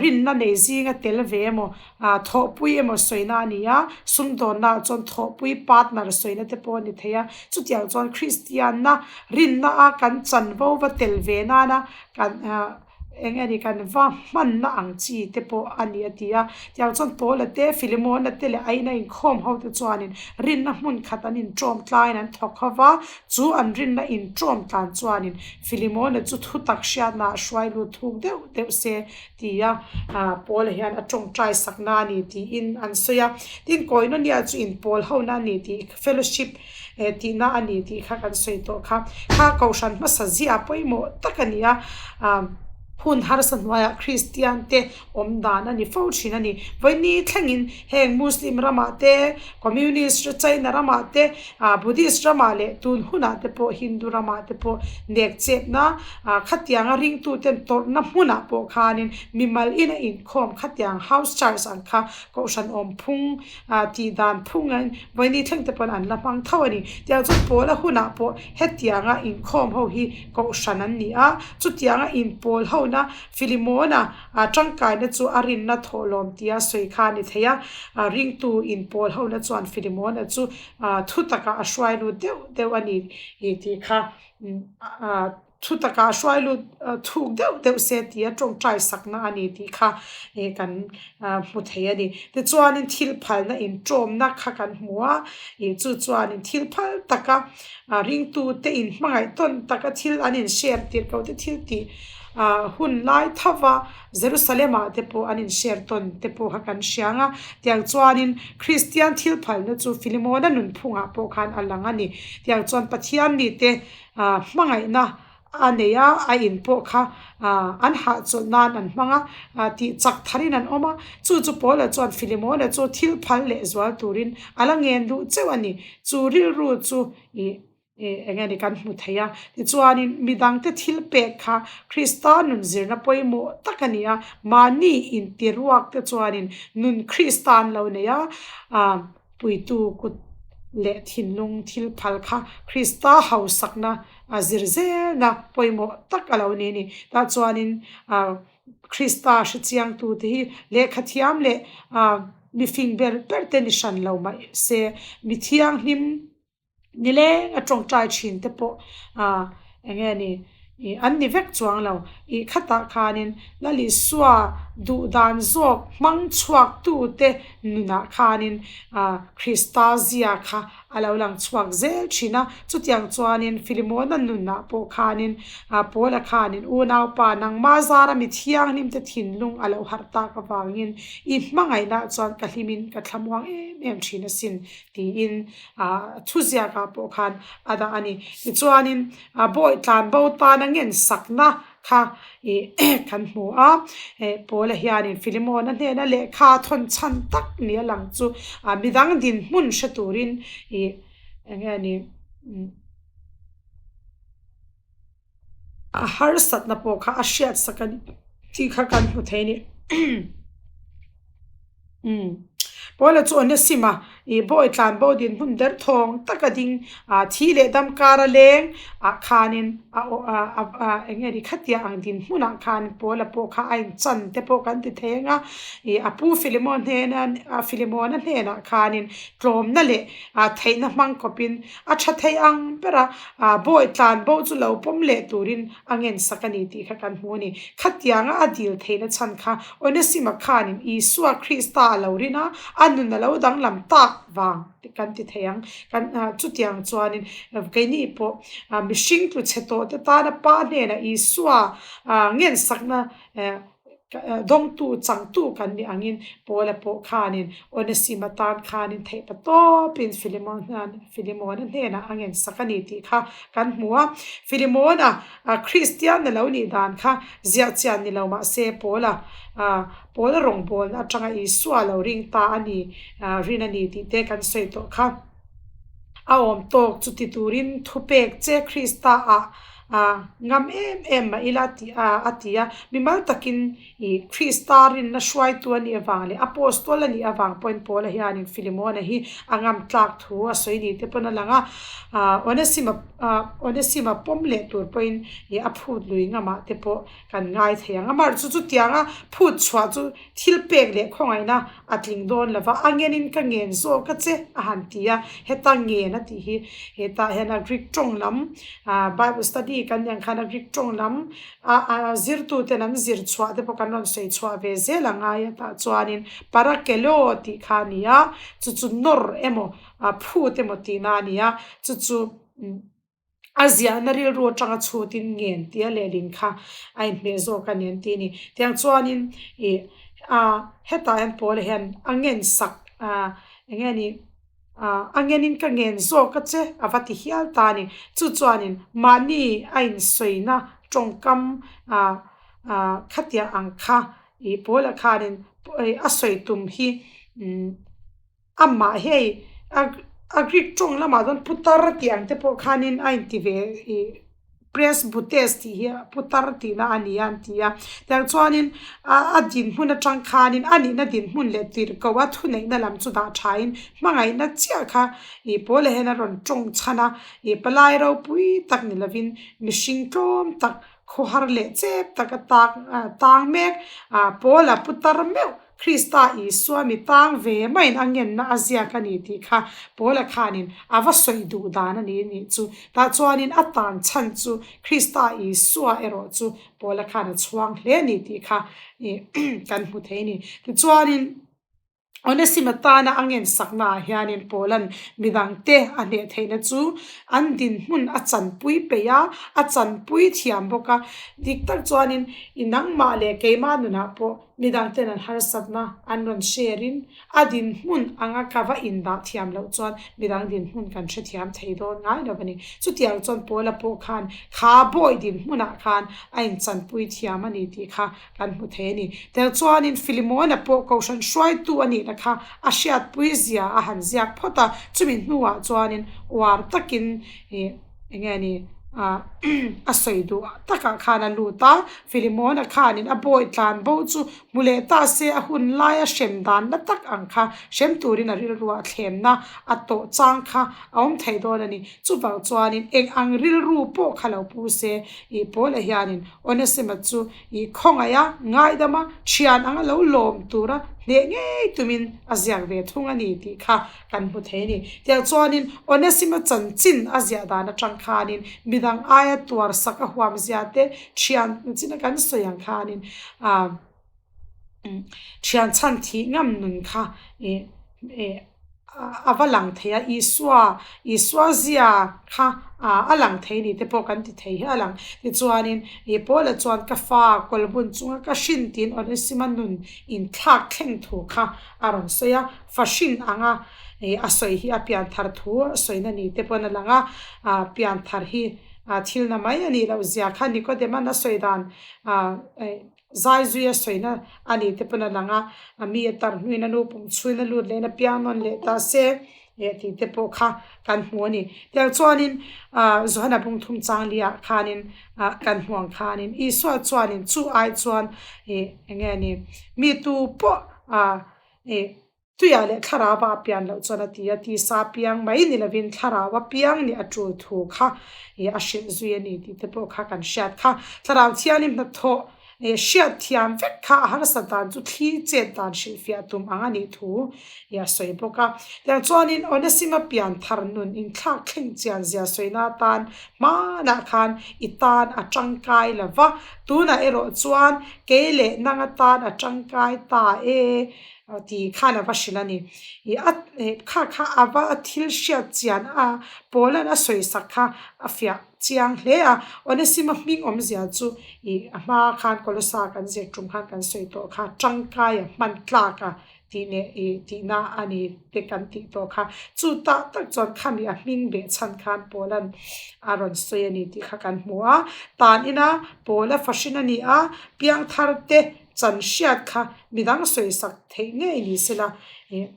rinna nei zinga tel ve emaw Thawhpui emaw sawina a ni a, sumdawnnaah chuan thawhpui partner sawina te pawh a ni thei a. Chutiang chuan Kristianna rinna a kan chanvo va tel ve nana kan eng nge ni kan va hmanna ang chi te pawh a ni a ti a. Tiang chuan Paula te, Filimona te leh a ina inkhawm ho te chuanin rinna hmun khat an inṭawm tlaiin an thawk ho va, chu an rinna inṭawm tlan chuanin Filimona chu thutak hriatnaah hruai lut thuk deuh deuh se tia Paula hian a tawngtai sakna a ni tiin an sawi a. Tin, Koinonia chu inpawl hona a ni tih, fellowship tihna a ni tih kha kan sawi tawh kha. Kha kohhran hmasa zia pawimawh tak a ni a. Hun harsa hnuaiah Kristian te awm dan a ni fo thin a ni. Vawiini thlengin heng Muslim ramah te, Communist China ramah te, Buddhist ramah leh tun hunah te pawh Hindu ramah te pawh nek chepna Khatianga ringtuten tawrhna hmunah pawh khanin mimal ina inkhawm khatiang house church ang kha kohhran awm phung tih dan phungin vawiini thleng te pawn an la hmang tho a ni. Tiang chuan pawla hunah pawh hetianga inkhawm ho hi kohhran an ni a, chutianga inpawl hona Filimona tangkaina chu a rinna thawhlawm tia sawi kha a ni thei a, ringtu inpawl hona chuan Filimona chu thu takah a hruai lut deuh deuh a ni tih kha Thu takah hruai lut thuk deuh deuh se tia tawngtai sakna a ni tih kha kan hmu thei a ni. Tichuanin thil phalna inṭawmna kha kan hmu a, ih chu chuanin thil phal taka ringtute inhmangaih tawn taka thil an inshare tirh ko te thil tih hun lai tho va Jerusalem ah te pawh an in share tawn te pawh kha kan hria ang a, tiang chuanin Kristian thil phalna chu Filimona nunphungah pawh khan a lang a ni. Tiang chuan Pathian mite hmangaihna a nei a, a in pawh kha an hahchawlh nan an hmang a, tih chak tharin an awm a, chu chu Paula chuan Filimona chu thil phal leh zual turin a la ngen duh cheuh a ni. Chu rilru chu ih Ih, eng nge ni kan hmu thei a. Tichuanin, midangte thil pek kha Krista nun zirna pawimawh tak a ni a, mahni intiruak te chuanin nun Krista an lo nei a, ah, puitu kut leh thinlung thil phal kha Krista hausakna a zir zelna pawimawh tak a lo ni a ni. Tah chuanin, ah, Krista hrechiangtute hi lehkha thiam leh, ah, mifing ber ber te ni hran lo mah se, mi thianghlim, Nileng a tawngtai thin te pawh ah eng nge ni ih an ni vek chuang lo. Ih khatah khanin Lalisua duh dan zawk hmang chhuak tu te nunah khanin ah Krista zia kha a lo lang chhuak zel thin a. Chutiang chuanin Filimona nunah pawh khanin ah Paula khanin unaupa nangmah zara mi thianghlim te thinlung a lo harh tak avangin i hmangaihnaah chuan ka hlimin ka thlamuang em em thin asin tiin ah thuziakah pawh khan a dah a ni. Tichuanin ah bawi tlan bo tana ngen sakna kha ih kan hmu a, eh Paula hianin Filimona hnena lehkha thawn chhan tak ni a lang chu ah midang dinhmun hre turin ih eng nge ni umm. A harsatna pawh kha a hriat sak a ni tih kha kan hmu thei a ni. Umm Paula chu Onesima ih bawi tlan bo dinhmun der thawng taka ding ah thi leh dam kara leng ah khanin a aw ah ah eng nge ni khatia ang dinhmunah khan Paula pawh kha a inchan te pawh kan ti thei ang a ih a pu Filimon hnena Filimona hnenah khanin tlawmna leh ah theihna hmang kawpin A tha thei ang ber a, bawi tlan bo chu lo pawm leh turin a ngen sak a ni tih kha kan hmu a ni. Khatianga a dil theihna chhan kha Onesima khanin Isua Krista a lo rin a, a nun a lo danglam tak vang tih kan ti thei ang. Kan chutiang chuanin keini pawh mihring tlu chhe tawh te tana Pa hnenah Isua ngen sakna Dawngtu, changtu kan nih angin Paula pawh khanin Onesima tan khanin theih pa tawpin Filimona hnenah a ngensak a ni tih kha kan hmu a. Filimona Kristian a lo nih dan kha ziah chian ni lo mah se Paula Paula rawngbawlna atanga Isua lo ring ta a ni, rin a ni tih te kan sawi tawh kha. A awm tawk chu ti turin thupek che Krista ah. Ngam em em mah ila tih a ti a, mimal takin ih Krista rinna hruaitu a nih avang leh Apostol a nih avang pawhin Paula hianin Filimona hi a ngam tlak thu a sawi ni te pawn a lang a, Onesima Onesima pawm leh tur pawhin ih a phut lui ngamah te pawh kan ngai thei ang. Amaherawhchu chutianga phut chhuah chu thil pek leh khawngaihna a tling dawn lo va, a ngenin ka ngen zawk a che a han ti a, heta ngen a tih hi hetah hian a Greek tawng lam ah Bible study kan nih ang khan a Greek tawng lam a a zirtuten an zir chhuah te pawh kan rawn sawi chhuah ve zel a ngai a tah chuanin parakelo tih kha a ni a, chu chu nawr emaw ah phut emaw tihna a ni a, chu chu. A ziahna rilru atanga chhutin ngen tia lehlin kha a inhmeh zawk a ni an ti a ni. Tiang chuanin ih ah hetah hian Paula hian a ngen sak ah eng nge ni ah a ngenin ka ngen zawk a che a va ti hial ta a ni. Chu chuanin mahni a insawina tawngkam ah ah khatiang ang kha ih Paula khanin a sawi tum hi umm. Amah hei a a Greek tawng lamah chuan putar tih ang te pawh khanin a inti ve ih Presbytes tih hi putar tihna a ni a an ti a. Tiang chuanin a a dinhmun atang khanin a nihna dinhmun leh tirhkoh a thuneihna lam chu dah thain hmangaihna chiah kha ih pawl ah hian a rawn tawng chhan a, ih palai ropui tak ni lovin mihring tlawm tak khawhar leh chep tak a tak tang mek ah pawl a putar meuh Krista Isua mi tang ve maiin a ngenna a ziak a ni tih kha Paula khanin a va sawi duh dan a ni nih chu. Tah chuanin a tan chhan chu Krista Isua erawh chu Paula khan a chhuang hle a ni tih kha kan hmu thei a ni. Tichuanin Onesima tana a ngen saknaah hianin Paula'n midangte a hneh theihna chu an dinhmun a chanpui peih a, a chanpui thiam bawk a. Dik tak chuanin i nangmah leh keimah nunah pawh Midang ten an harsatna an rawn share in a dinhmun anga ka va indah thiam loh chuan midang dinhmun kan hrethiam thei dawn ngai lo a ni. Chutiang chuan Paula pawh khan kha bawi dinhmunah khan a inchanpui thiam a ni tih kha kan hmu thei a ni. Tel chuanin Filimona pawh Kohhran hruaitu a nihna kha a hriatpui zia a han ziak phawt a, chumi hnuah chuanin uar takin ih Eng nge ni? A sawi duh takah khan a lut a, Filimona khanin a bawi tlan bo chu hmu leh ta se a hun laia hrem dan la tak ang kha hrem turin a rilruah thlemna a tawh chang kha a awm thei dawn a ni. Chuvang chuanin eng ang rilru pawh kha lo pu se ih Paula hianin Onesima chu ih khawngaih a, ngaidam a, thian anga lo lawm tura hneh ngei tumin a ziak ve thung a ni tih kha kan hmu thei a ni. Tiang chuanin Onesima chanchin a ziah dan atang khanin midang aia tuar sak a huam zia te thian china kan sawi ang khanin ah thian chhan thih ngam nun kha ih ih a va lang thei a, Isua Isua zia kha ah a lang thei ni te pawh kan ti thei hial ang. Tichuanin ih Paula chuan ka fa kawlbun chunga ka hrin tiin Onesima nun inthlak thleng thu kha a rawn sawi a. Fahrin anga a sawi hi a pianthar thu a sawina ni te pawn a lang a, pianthar hi thil na mai a nih loh zia kha Nicodeman a sawi dan zai zui a sawina a ni te pawn a lang a, mi a tar hnuin a nu pum chhuin a lut leh a piang nawn leh ta se tih te pawh kha kan hmu a ni. Tiang chuanin Johana bungthum changli ah khanin kan hmu ang khanin Isua chuanin chu ai chuan eng nge ni mi tu pawh Ih, tuiah leh thlarau a pian loh chuan a ti a, tisa piang mai ni lovin thlarau a piang nih a tul thu kha ih a hrilh zui a ni tih te pawh kha kan hriat kha. Thlarau thianghlim hnathawh ih hriat thiam vek kha a harsat dan chu thli chet dan hrilhfiah tum ang a nih thu ih a sawi bawk a. Tiang chuanin Onesima pian thar nun inthlak thleng chian zia sawina atan hmanah khan i tan a tangkai lo va, Tunah erawh chuan kei leh nang atan a tangkai ta e tih khan a va hrilh a ni. Ih a kha kha a va thil hriat chian a Paula'n a sawi sak kha a fiah chiang hle a. Onesima hming awmzia chu ih a hma khan Kolosa kan zir tum khan kan sawi tawh kha tangkai a hman tlak a tih leh ih tihna a ni te kan tih tawh kha. Chu tah tak chuan khami a hming beh chhan khan Paula'n a rawn sawi a ni tih kha kan hmu a. Tan ina Paula fahrin a ni a, piangthar te chan hriat kha midang sawisak theih ngei ni sela ih.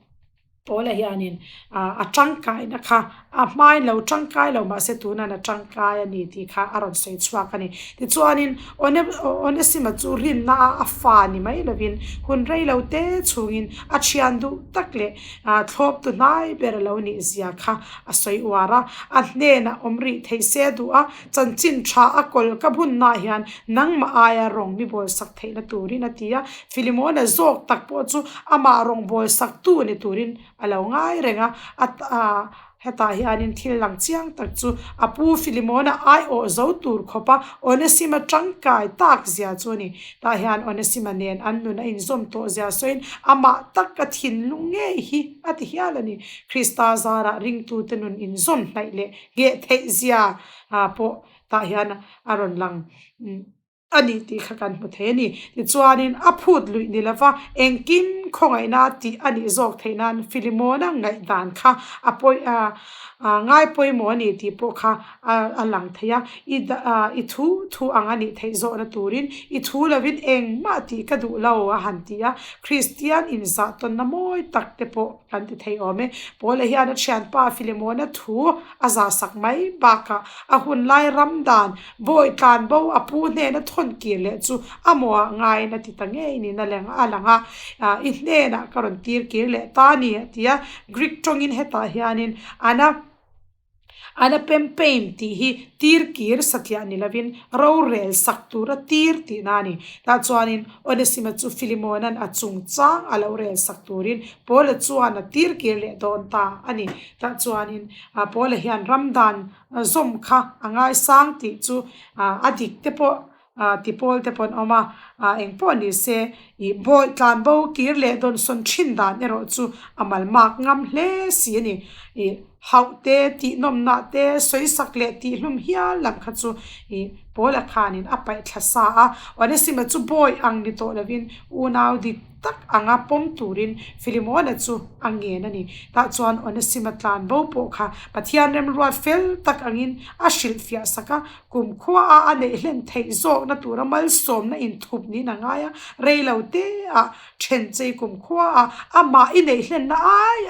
Paula hianin a tangkaina kha a hmain lo tangkai lo mahse tunan a tangkai a ni tih kha a rawn sawi chhuak a ni. Tichuanin Onesima chu rinna a a fa ni mai lovin hun rei lo te chhungin a thian duh tak leh thlawptu hnai ber a lo nih zia kha a sawi uar a. A hnenah awm rih theih se a duh a, chanchin tha a kawl ka bunnaah hian nangmah aia rawng mi bawlsak theihna turin a ti a. Filimona zawk tak pawh chu amah rawngbâwl saktu ni turin a lo ngai reng a, a hetah hianin thil lang chiang tak chu a pu Filimona aiawh zo tur khawpa Onesima tangkai tak zia chu a ni. Tah hian Onesima nen an nun a inzawm tawh zia sawiin amah tak a thinlung ngei hi a ti hial a ni. Krista zarah ringtute nun inzawm hnaih leh ngheh theih zia pawh tah hian a rawn lang. A ni tih kha kan hmu thei a ni. Tichuanin a phut luih ni lova engkim khawngaihna tih a nih zawk theih nan Filimona ngaihdan kha a pawi a ngai pawimawh a ni tih pawh kha a lang thei a. I i thu thu ang a nih theih zawhna turin i thu lovin engmah tih ka duh lo a han ti a. Kristian inzah tawnna mawi tak te pawh kan ti thei awm e. Paula hian a thianpa Filimona thu a zahsak mai bakah a hunlai ram dan Bawi tlan bo a pu hnena thawn kir leh chu a mawhah ngaiin a ti ta ngei niin a leng a lang a, i hnenah ka rawn tir kir leh ta a ni a ti a, Greek tawngin hetah hianin ana anapempein tih hi tir kir satliah ni lovin rorel sak tura tir tihna a ni. Tah chuanin Onesima chu Filimona'n a chungchang a lo rel sak turin Paula chuan a tir kir leh dawn ta a ni. Tah chuanin Paula hian ramdan Zawm kha a ngaisang tih chu a dik te pawh ti pawl te pawh an awm a, eng pawh ni se ih bawi tlan bo kir leh dawnsawn thin dan erawh chu a malmak ngam hle si a ni. Ih hauh te tih nawmnah te sawisak leh tih hlum hial lam kha chu ih Paula khanin a paih thla sa a, Onesima chu bawi ang ni tawh lovin unau dik tak anga pawm turin Filimona chu a ngen a ni. Tah chuan Onesima tlan bo pawh kha Pathian remruat fel tak angin a hrilhfiah sak a, kumkhua a a neih hlen theih zawkna tura malsawmna inthup niin a ngai a, rei lo te ah then chei kumkhua a amah i neih hlenna ai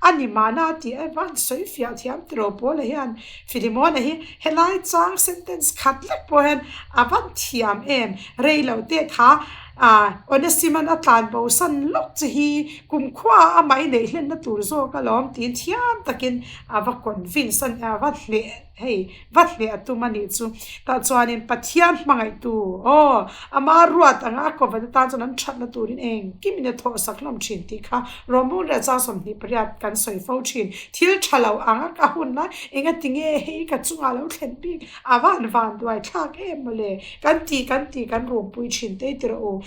a ni mahna tih a van sawi fiah thiam tiraw Paula hian Filimona hi helai chang sentence khat lek pawh hian a van thiam em, rei lo te kha A, Onesiman a tlan bo san lawk che hi kumkhua ah amah i neih hlenna tur zawk alawm tiin thiam takin a va convince a ni, a va hneh hei va hneh a tum a nih chu. Tah chuanin Pathian hmangaihtu aw ama ruat anga a kawvan atan chuan an thatna turin engkimin a thawhsak hlawm thin tih kha Rawmung leh chang 28 kan sawi fo thin. Thil tha lo anga ka hun lai engatinge hei ka chungah lo thlen bik A van van duai thlak em mawle, kan ti kan ti kan rumpui thin te tirh u,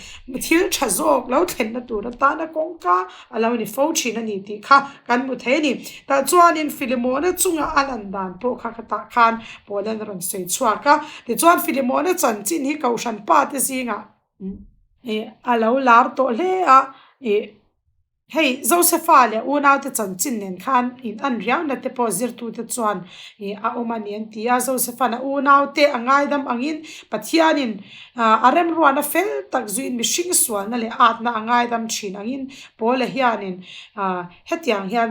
thil tha zawk lo thlenna tur atana kawngka a lo ni fo thin a ni tih kha kan hmu thei a ni. Tah chuanin Filimona chunga a lan dan pawh kha ka tah khan Paula'n a rawn sawi chhuak a, tichuan Filimona chanchin hi Kohhran pa te zingah a lo lar tawh hle a, ih. Hei, Josefa leh unaute chanchin nen khan in an riauna te pawh zirtute chuan ih a awm a ni an ti a. Josefa'n a unaute a ngaidam angin Pathianin a remruana fel tak zuiin mihring sualna leh atna a ngaidam thin angin Paula hianin hetiang hian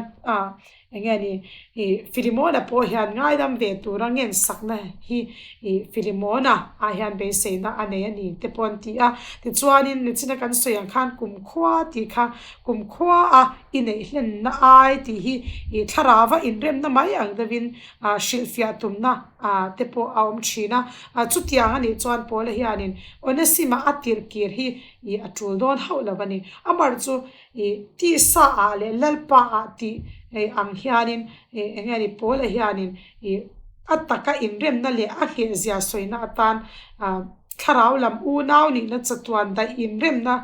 Eng nge ni, ih Filimona pawh hian ngaidam ve tura ngensakna hi ih Filimona ah hian beiseina a nei a ni te pawh an ti a. Tichuanin nichina kan sawi ang khan kumkhua tih kha kumkhua a i neih hlenna ai tih hi ih thlarauva inremna mai ang deuhin ah hrilhfiah tumna ah te pawh a awm thin a. Chutiang a nih chuan Paula hianin Onesima a tirhkir hi ih a tul dawn hauh lo a ni. Amar chu Ih tisa ah leh Lalpa ah tih ang hianin ih eng nge ni Paula hianin ih a taka inremna leh a nghehzia sawina atan ah thlarau lam unau nihna chatuan daih inremna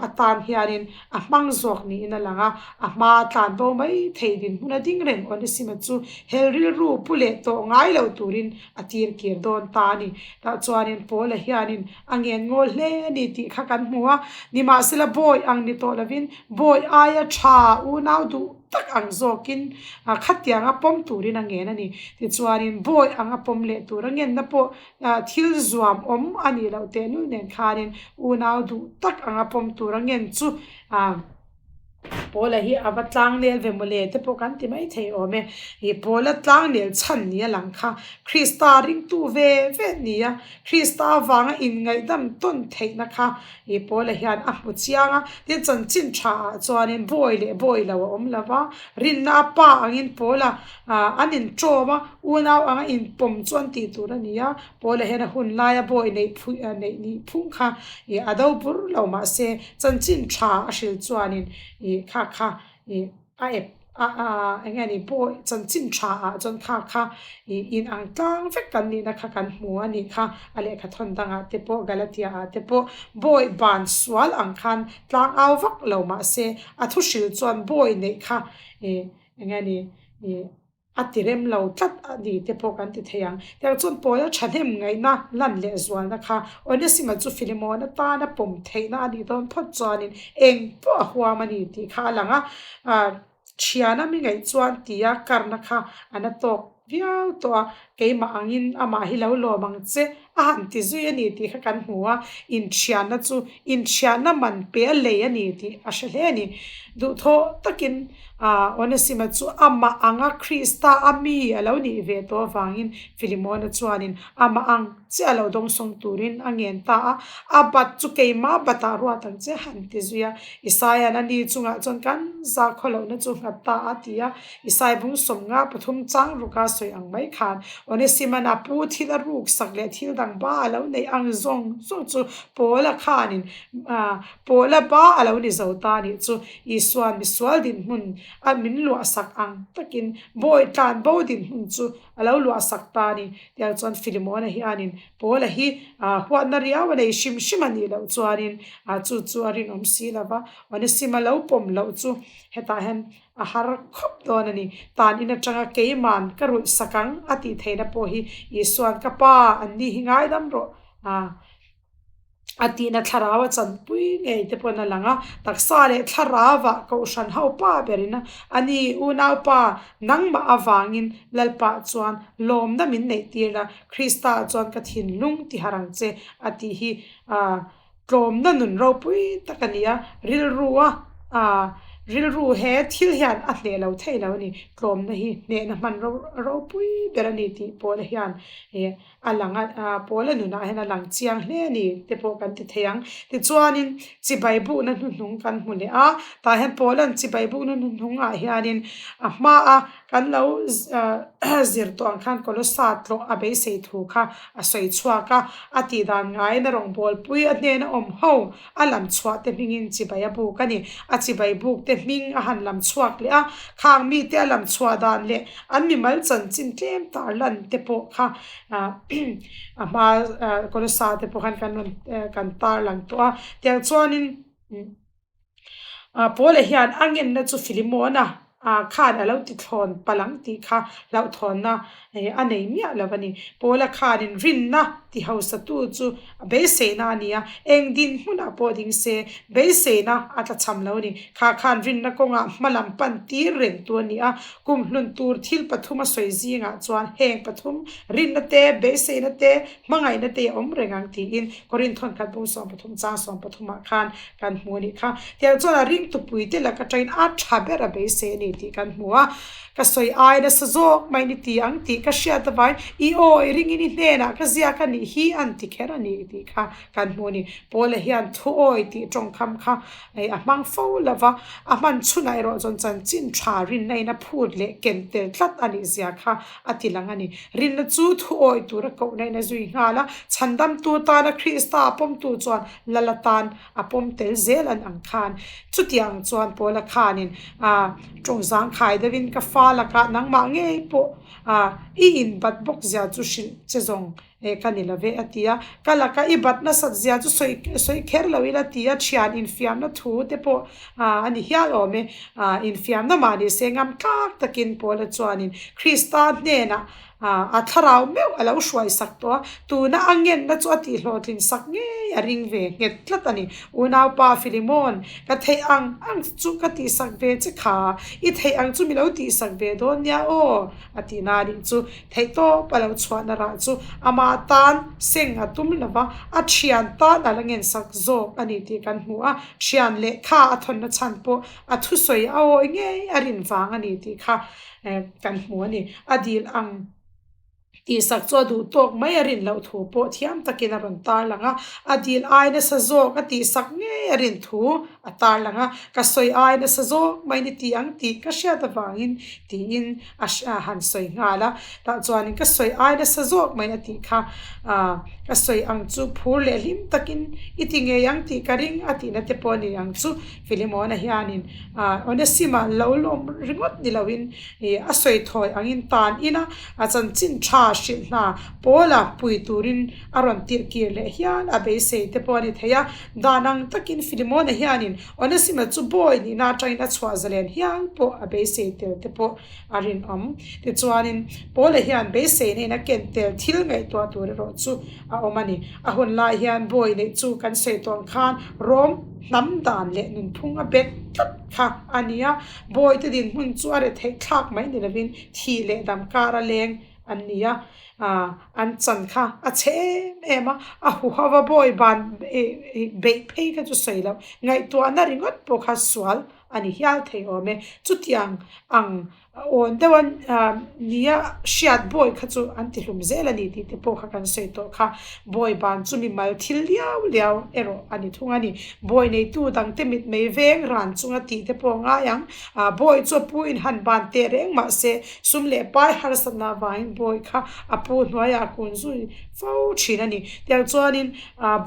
atan hianin a hmang zawk niin a lang a, a hma tlan bo mai thei dinhmun a ding reng Onesima chu hel rilru pu leh tawh ngai lo turin a tir kir dawn ta a ni. Tah chuanin Paula hianin A ngen ngawl hle a ni tih kha kan hmu a, nimahsela bawi ang ni tawh lovin bawi aia tha unau duh tak ang zawkin khatianga pawm turin a ngen a ni. Tichuanin bawi anga pawm leh tur a ngenna pawh thil zuam awm a nih loh tehlul nen khanin unau duh tak anga pawm tur a ngen chu. Pawla hi a va tlangnel ve mawle te pawh kan ti mai thei awm e. Ih Pawla tlangnel chhan ni a lang kha Krista ringtu ve ve ni a, Krista avanga inngaihdam tawn theihna kha ih Pawla hian a hmu chiang a. Tin, chanchin tha ah chuanin bawi leh bawi lo a awm lo va, rinna a pa angin Pawla an inṭawm a, unau anga inpawm chu an tih tur a ni a. Pawla hian a hun laia bawi neih phui neih nih phung kha ih a do bur lo mahse chanchin tha a hril chuanin ih kha kha ih a ep a a eng nge ni bawi chanchin tha ah chuan kha kha ih in ang tlang vek kan nihna kha kan hmu a nih kha a lehkha thawn dangah te pawh Galatia ah te pawh bawi ban sual ang khan tlang au vak lo mahse a thu hril chuan bawi neih kha ih eng nge ni ih. A ti rem lo tlat a ni te pawh kan ti thei ang. Tiang chuan Paula thahnem ngaihna lan leh zualna kha Onesima chu Filimon atana pawm theihna a nih dawn phawt chuanin eng pawh a huam a ni tih kha a lang a. Thiana mi ngaih chuan tia karna kha a na tawk viau tawh a, keimah angin amah hi lo lawm ang che a han ti zui a ni tih kha kan hmu a, inthianna chu inthianna man pe a lei a ni tih a hre hle a ni. Duhthawh takin Onesima chu amah anga Krista a mi a lo nih ve tawh avangin Filimona chuanin amah ang chiah lo dawngsawng turin a ngen ta a, a bat chu keimah batah ruat ang che han ti zui a, Isaia'n a ni chungah chuan kan zakhaw lohna chu nghat ta a ti a, Isai bung 53 chang ruka sawi ang mai khan Onesiman a pu thil a ruk sak leh thil dang ba a lo neih ang zawng zawng chu Paula khanin Paula ba a lo ni zo ta nih chu Isua'n misual dinhmun a min luah sak ang takin bawi tlan bo dinhmun chu a lo luah sak ta a ni. Tiang chuan Filimona hianin Paula hi huatna riau a nei hrim hrim a nih loh chuanin chu chu a rinawm si lo va, Onesima lo pawm loh chu hetah hian A har khawp dawn a ni. Tan in atanga keiman ka rulh sak ang a tih theihna pawh hi Isua'n ka pa an ni hi ngaidam rawh a a tihna thlarau a chanpui ngei te pawn a lang a. Taksa leh thlarauah kohhran ho pa berin a ni unaupa nangmah avangin Lalpa chuan lawmna min neih tir a, Krista chuan ka thinlung ti har ang che a tih hi a Tlawmna nun ropui tak a ni a, rilru a rilru he thil hian a hneh lo thei lo a ni. Tlawmna hi hnehna hman ropui ber a ni tih Paula hian ih a lang a, Paula nunah hian a lang chiang hle a ni te pawh kan ti thei ang. Tichuanin chibai bukna hnuhnung kan hmu leh a, tah hian Paula'n chibai bukna hnuhnungah hianin a hmaa Kan lo zir tawh ang khan Kolosa tlawh a beisei thu kha a sawi chhuak a, a tih dan ngaiin a rawngbawlpui a hnena awm ho a lam chhuah te hmingin chibai a buk a ni. A chibai buk te hming a han lam chhuak leh a, khang mite a lam chhuah dan leh an mimal chanchin tlem tar lan te pawh kha a hma Kolosa te pawh khan kan rawn kan tar lang tawh a. Tiang chuanin. Paula hian a ngenna chu Filimona khan a lo ti thlawn palh ang tih kha hlauhthawnna a nei miah lo a ni. Paula khanin rinna ti hausatu chu beiseina a ni a, eng dinhmunah pawh ding se beiseina a tla cham lo a ni. Kha khan rinna kawngah hmalam pan tir rengtu a ni a, kum hlun tur thil pathum a sawi zingah chuan heng pathum rinna te, beiseina te, Hmangaihna te a awm reng ang tiin Korinth thawnkhat bung 13 chang 13 ah khan kan hmu a nih kha. Tiang chuan a ringtupui te lak atangin a tha ber a beisei a ni tih kan hmu a. Ka sawi ai nasa zawk mai ni ti ang tih ka hriat avangin i aw i ringin i hnenah ka ziak a nih hi an ti kher a ni tih kha kan hmu a ni. Paula hian thuawi tih tawngkham kha a hmang fo lo va, a hman chhunah erawh chuan chanchin tha rinna in a phut leh ken tel tlat a nih zia kha a ti lang a ni. Rinna chu thu awih tura kohna in a zui nghal a, chhandamtu tana Krista a pawmtu chuan Lal atan a pawm tel zel an ang khan. Chutiang chuan Paula khanin tawng zangkhai deuhin ka fa lakah nangmah ngei pawh i inbat bawk zia chu hrilh che zawng Eh ka ni lo ve a ti a, ka laka i bat nasat zia chu sawi sawi kher lo ila ti a, thian infiamna thu te pawh a ni hial awm e, infiamna mah ni se ngam tlak takin Paula chuanin Krista hnenah a thlarau meuh a lo hruai sak tawh a, tuna a ngenna chu a tihhlawhtlin sak ngei a ring ve nghet tlat a ni. Unaupa Filimon, ka theih ang ang chu ka tihsak ve che kha, i theih ang chu mi lo tihsak ve dawn nia aw, a tihna a nih chu. Theihtawp a lo chhuahna rah chu ama Ama tan seng a tum lo va, a thian tan a la ngensak zawk a ni tih kan hmu a. Thian lehkha a thawnna chhan pawh a thusawi a awi ngei a rin vang a ni tih kha kan hmu a ni. A dil ang tihsak chu a duh tawk mai a rin loh thu pawh thiam takin a rawn tarlang a. A dil ai nasa zawk a tihsak ngei a rin thu a tarlang a. Ka sawi ai nasa zawk mai ni tih ang tih ka hriat avangin tiin a han sawi nghal a, tah chuanin ka sawi ai nasa zawk mai a tih kha ah ka sawi ang chu phur leh hlim takin i ti ngei ang tih ka ring a tihna te pawh a ni ang chu Filimona hianin ah Onesima lo lawm ringawt ni loin ih a sawi thawi angin tan ina a chanchin tha hrilh hna Paula pui turin a rawn tirh kir leh hial a beisei te pawh a ni thei a, dan ang takin Filimona hianin Onesima chu bawi nihna atangin a chhuah zalen hial pawh a beisei tel te pawh a rinawm. Tichuanin, Paula hian beiseina in a ken tel thil ngaihtuah tur erawh chu a awm a ni. A hun lai hian bawi neih chu kan sawi tawh ang khan Rom hnam dan leh nunphung a bet tlat kha a ni a. Bawite dinhmun chu a retheih thlak mai ni lovin thih leh dam kar a leng an ni a. An chan kha a chhe em em a, a huho va bawi ban beih phei kha chu sawi loh, ngaihtuahna ringawt pawh kha sual a ni hial thei awm e. Chutiang ang awn deuh a nia hriat bawi kha chu an ti hlum zel a ni tih te pawh kha kan sawi tawh kha. Bawi ban chu mimal thil liau liau erawh a ni thung a ni. Bawi neitu dangte mitmei veng ran chunga tih te pawh a ngai ang. Bawi chu a pu in han ban teh reng mahse sum leh pai harsatna avangin bawi kha a pu hnuaiah a kun zui fo thin a ni. Tiang chuanin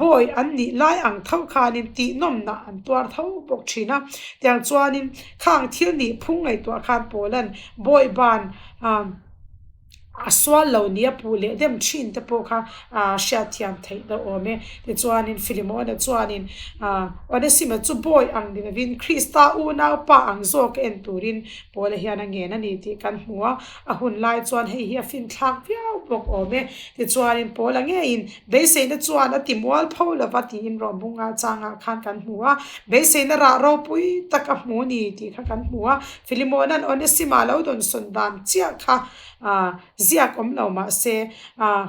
bawi an nih lai ang tho khanin tihnawmna an tuar tho bawk thin a. Tiang chuanin khang thil nih phung ngaihtuah khan Paula'n bawi ban A sual lo nia puh leh dem thin te pawh kha hriatthiam theih deuh awm e. Tichuanin Filimona chuanin Onesima chu bawi ang ni lovin Krista unaupa ang zawk en turin Paula hian a ngen a ni tih kan hmu a. A hun lai chuan hei hi a finthlak viau bawk awm e. Tichuanin Paula ngeiin beiseina chuan a ti mual pho lova tiin Rawhbunga changah khan kan hmu a. Beiseina rah ropui tak a hmu ni tih kha kan hmu a. Filimona'n Onesima lo dawnsawn dan chiah kha ziak awm lo mah se,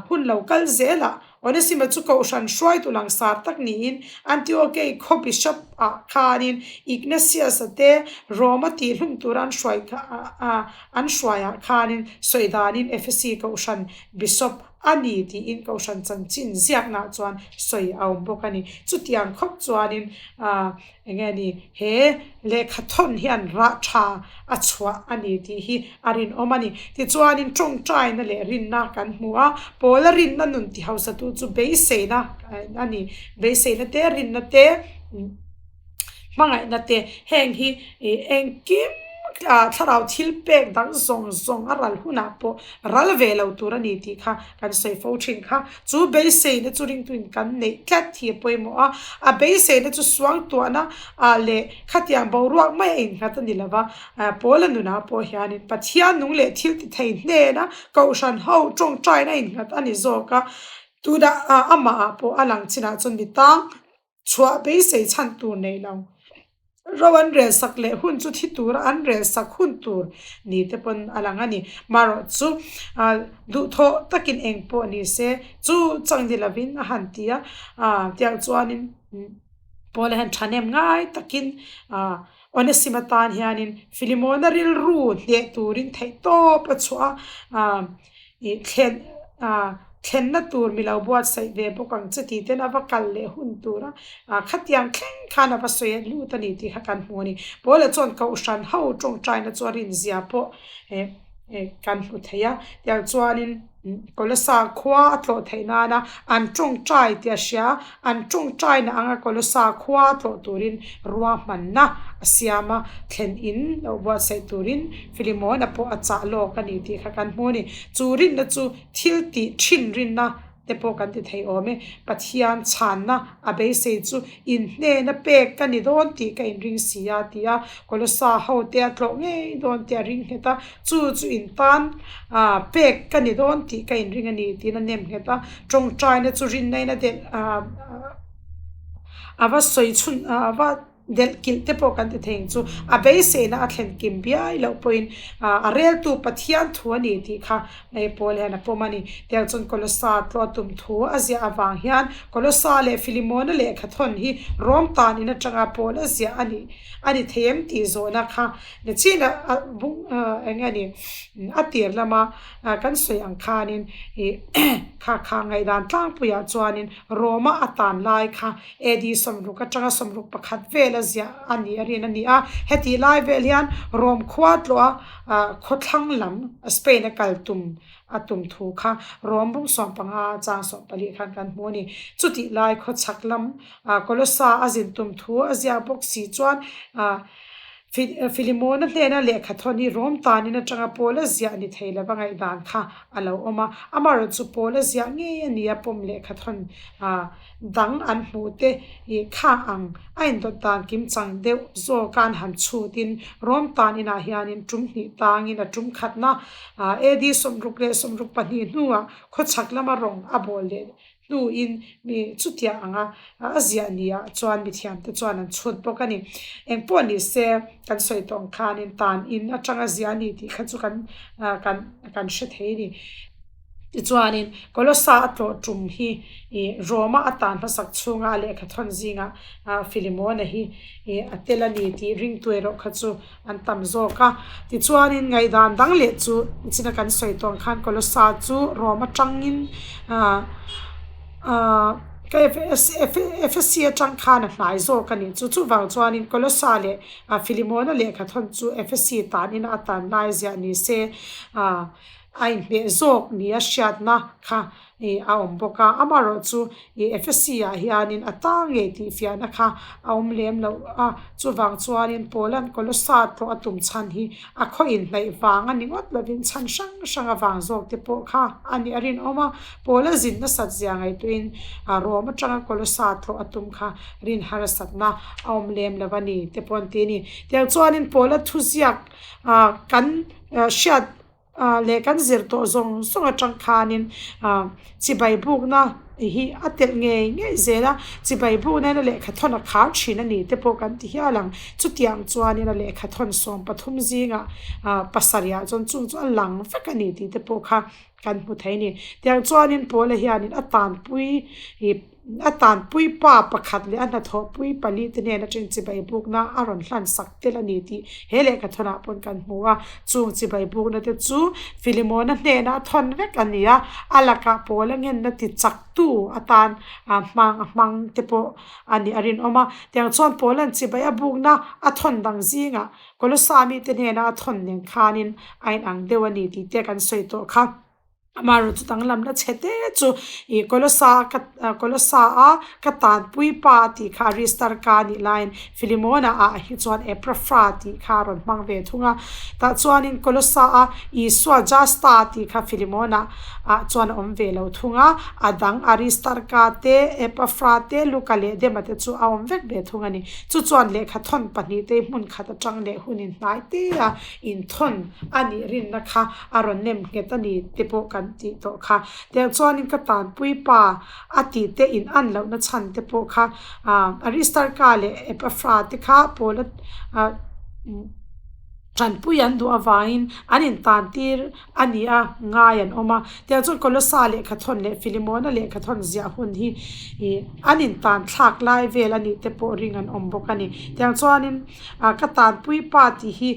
hun lo kal zelah Onesima chu Kohhran hruaitu langsar tak niin Antiokei khaw bishop ah khanin Ignatius-a te Rome-a tihhlum tura an hruai an hruaiah khanin sawi danin Ephesi Kohhran bishop a ni tiin Kohhran chanchin ziaknaah chuan sawi a awm bawk a ni. Chutiang khawp chuanin Eng nge ni, he lehkha thawn hian rah tha a chhuah a ni tih hi a rinawm a ni. Tichuanin tawngtaina leh rinna kan hmu a, Paula rinna nun ti hausatu chu beiseina a ni. Beiseina te, rinna te, hmangaihna te, heng hi engkim thlarau thil pek dang zawng zawng a ral hunah pawh ral ve lo tur a ni tih kha kan sawi fo thin kha. Chu beiseina chu ringtuin kan neih tlat hi a pawimawh a, a beiseina chu suangtuahna ah leh khatiang boruak mai a innghat a ni lo va, Paula nunah pawh hianin Pathian nung leh thil ti thei hnena Kohhran ho tawngtaina a innghat a ni zawk a, tunah amah ah pawh a lang chinah chuan mi tang Chhuah beisei chhan tur nei lo. Ro an rel sak leh hun chu thi tura an rel sak hun tur ni te pawn a lang a ni. Marawh chu duhthawh takin eng pawh ni se chu chang ni lovin a han ti a, tiang chuanin Paula hian thahnem ngai takin Onesima tan hianin Filimona rilru hneh turin theihtawp a chhuah a. Ih thlen ah thlenna tur mi lo buatsaih ve bawk ang che tih ten a va kal leh hun tur a, ah khatiang thleng khan a va sawi a lut a ni tih kha kan hmu a ni. Paula chuan Kohhran ho tawngtaina chu a rinzia pawh eh eh kan hmu thei a, tiang chuanin Kolosa khua a tlawh theih nana an tawngtai tih a hria, an tawngtaina anga Kolosa khua tlawh turin ruahmanna a siam a, thlen in lo buatsaih turin Filimona pawh a chah lawk a ni tih kha kan hmu a ni. Chu rinna chu thil tih thin rinna te pawh kan ti thei awm e. Pathian chhanna a beisei chu inhnena pek ka ni dawn tih ka inring si a ti a. Kolosa ho te a tlawh ngei dawn tih a ring nghet a, chu chu intan pek ka ni dawn tih ka inring a ni tiin a nem nghet a. Tawngtaina chu rinna in a delh a va sawi chhun a va. Delh kilh te pawh kan ti thei ang chu. A beiseina a thlen kim biai loh pawhin a reltu Pathian thu a ni tih kha hei Paul hian a pawm a ni. Tiang chuan Kolosa tlawh a tum thu a ziah avang hian Kolosa leh Filimona lehkha thawn hi Rom tan in atanga Paul a ziah a nih a ni thei em tih zawhna kha ni chin a bung eng nge ni a tir lama kan sawi ang khanin ih kha kha ngaihdan tlangpuiah chuanin Roma a tan lai kha AD 60 atanga 61 vel a ziah a nih a rin a ni a. Hetih lai vel hian Rome khua tlawh a khawthlang lam Spain a kal tum a tum thu kha Rome bung 15 chang 14 khan kan hmu a ni. Chutih lai khawchhak lam Kolossa a zin tum thu a ziah bawk si chuan Filimona hnena lehkha thawn hi Rome tanin atanga Paul a ziah ni thei lova ngaihdan kha a lo awm a. Amaherawhchu Paul a ziah ngei a ni a pawm lehkha thawn dang an hmuh te ih kha ang a indawt dan kim chang deuh zawk a an han chhut in Rome tan inah hianin tum hnih tangin a tum khatna AD 62 hnuah khawchhak lama rawng a bawl leh hnuin mi chutiang anga a ziah niah chuan mithiamte chuan an chhut bawk a ni. Engpawh ni se kan sawi tawh ang khanin tan in atanga ziah a ni tih kha chu kan kan kan hre thei a ni. Tichuanin Kolossa a tlawh tum hi ih Roma a tan hmasak chhunga a lehkha thawn zingah Filimona hi ih a tel a ni tih ringtu erawh kha chu an tam zawk a. Tichuanin ngaihdan dang leh chu nichina kan sawi tawh ang khan Kolossa chu Rome atangin ah ah Efesi atang khan a hnai zawk a nih chu. Chuvang chuanin Kolossa leh Filimona lehkha thawn chu Efesi tanin a tan lai ziah ni se ah A inhmeh zawk nia hriatna kha ih a awm bawk a, amaherawhchu ih Efesi ah hianin a ta ngei tih fiahna kha a awm lem loh a, chuvang chuanin Paula'n Kolossa tlawh a tum chhan hi a khaw inhnaih vang a ni ngawt lovin chhan hrang hrang avang zawk te pawh kha a nih a rinawm a, Paula zin nasat zia ngaihtuahin Rome atanga Kolossa tlawh a tum kha rin harsatna a awm lem lo a ni te pawh an ti a ni. Tiang chuanin Paula thuziak ah kan hriat leh kan zir tawh zawng zawng atang khanin ah chibai bukna hi a telh ngei ngei zel a chibai bukna hian a lehkha thawn a khar thin a ni te pawh kan ti hial ang chutiang chuanin a lehkha thawn 13 zingah ah pasarih ah chuan chung chu a lang vek a ni tih te pawh kha kan hmu thei a ni tiang chuanin Paula hianin a tanpui ih. A tanpui pa pakhat leh a hnathawhpui pali te hnen atang chibai bukna a rawn hlan sak tel a ni tih he lehkha thawnah pawn kan hmu a. Chung chibai bukna te chu Filimona hnenah a thawn vek a ni a, a lakah pawl a ngenna ti chaktu atan a hmang a hmang te pawh a nih a rinawm a. Tiang chuan Paula'n chibai a bukna a thawn dang zingah Kolossa mite hnena a thawn nen khanin a inang deuh a ni tih te kan sawi tawh kha. Amaherawh chu danglamna chhe te chu ih Kolossa ka Kolossa a ka tanpui pa tih kha Aristarka a nih laiin Filimona ah hi chuan Eprafra tih kha a rawn hmang ve thung a. Tah chuanin Kolossa a Isua Justa tih kha Filimona ah chuan a awm ve lo thung a. A dang Aristarka te, Epafra te, Luka leh Dema te chu a awm vek ve thung a ni. Chu chuan lehkha thawn pahnih te hmun khat atang leh hun inhnai te a inthawn a nih rinna kha a rawn nem nghet a ni te pawh kan tih tawh kha. Tiang chuanin ka tanpui pa a tih te in an lohna chhan te pawh kha ah Aristarka leh Epafra te kha Paula ah tanpui an duh avangin an in tan tir a ni a ngai an awm a. Tiang chuan Kolossa lehkha thawn leh Filimona lehkha thawn ziah hun hi ih an in tan thlak lai vel a nih te pawh ring an awm bawk a ni. Tiang chuanin ah ka tanpui pa tih hi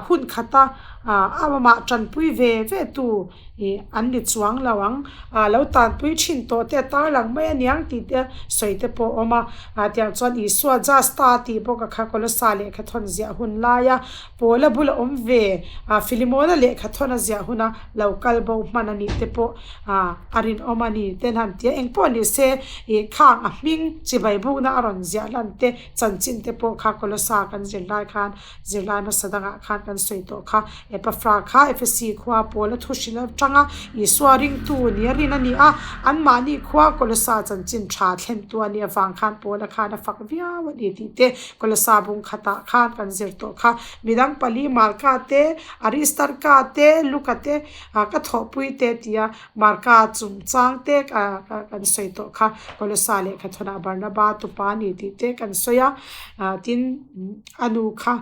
hun khata amah tanpui ve ve tu ih an ni chuang lo ang ah lo tanpui thin tawh te a tarlang mai a niang tih te sawi te pawh a awm a ah tiang chuan Isua Justa tih bawk a kha Kolossa lehkha thawn ziah hun laia Paula bula awm ve ah Filimona lehkha thawn a ziah huna lo kal bo hman a nih te pawh ah a rinawm a ni te an han ti a engpawh ni se ih khang a hming chibai bukna a rawn ziah lan te chanchin te pawh kha Kolossa kan zir lai khan Zirlai hmasa dangah khan kan sawi tawh kha. Epaphra kha Efesi khua Paula thu hrilh atanga Isua ringtu nia rin a ni a, anmahni khua Kolosa chanchin tha thlentu a nih avang khan Paula khan a fak viau a ni tih te Kolosa bung khatah khan kan zir tawh kha. Midang pali Marka te, Aristarka te, Luka te ka thawhpui te tia Marka chungchang te kan sawi tawh kha. Kolosa lehkha thawnah Barnaba tupa a ni tih te kan sawi a, tin a nu kha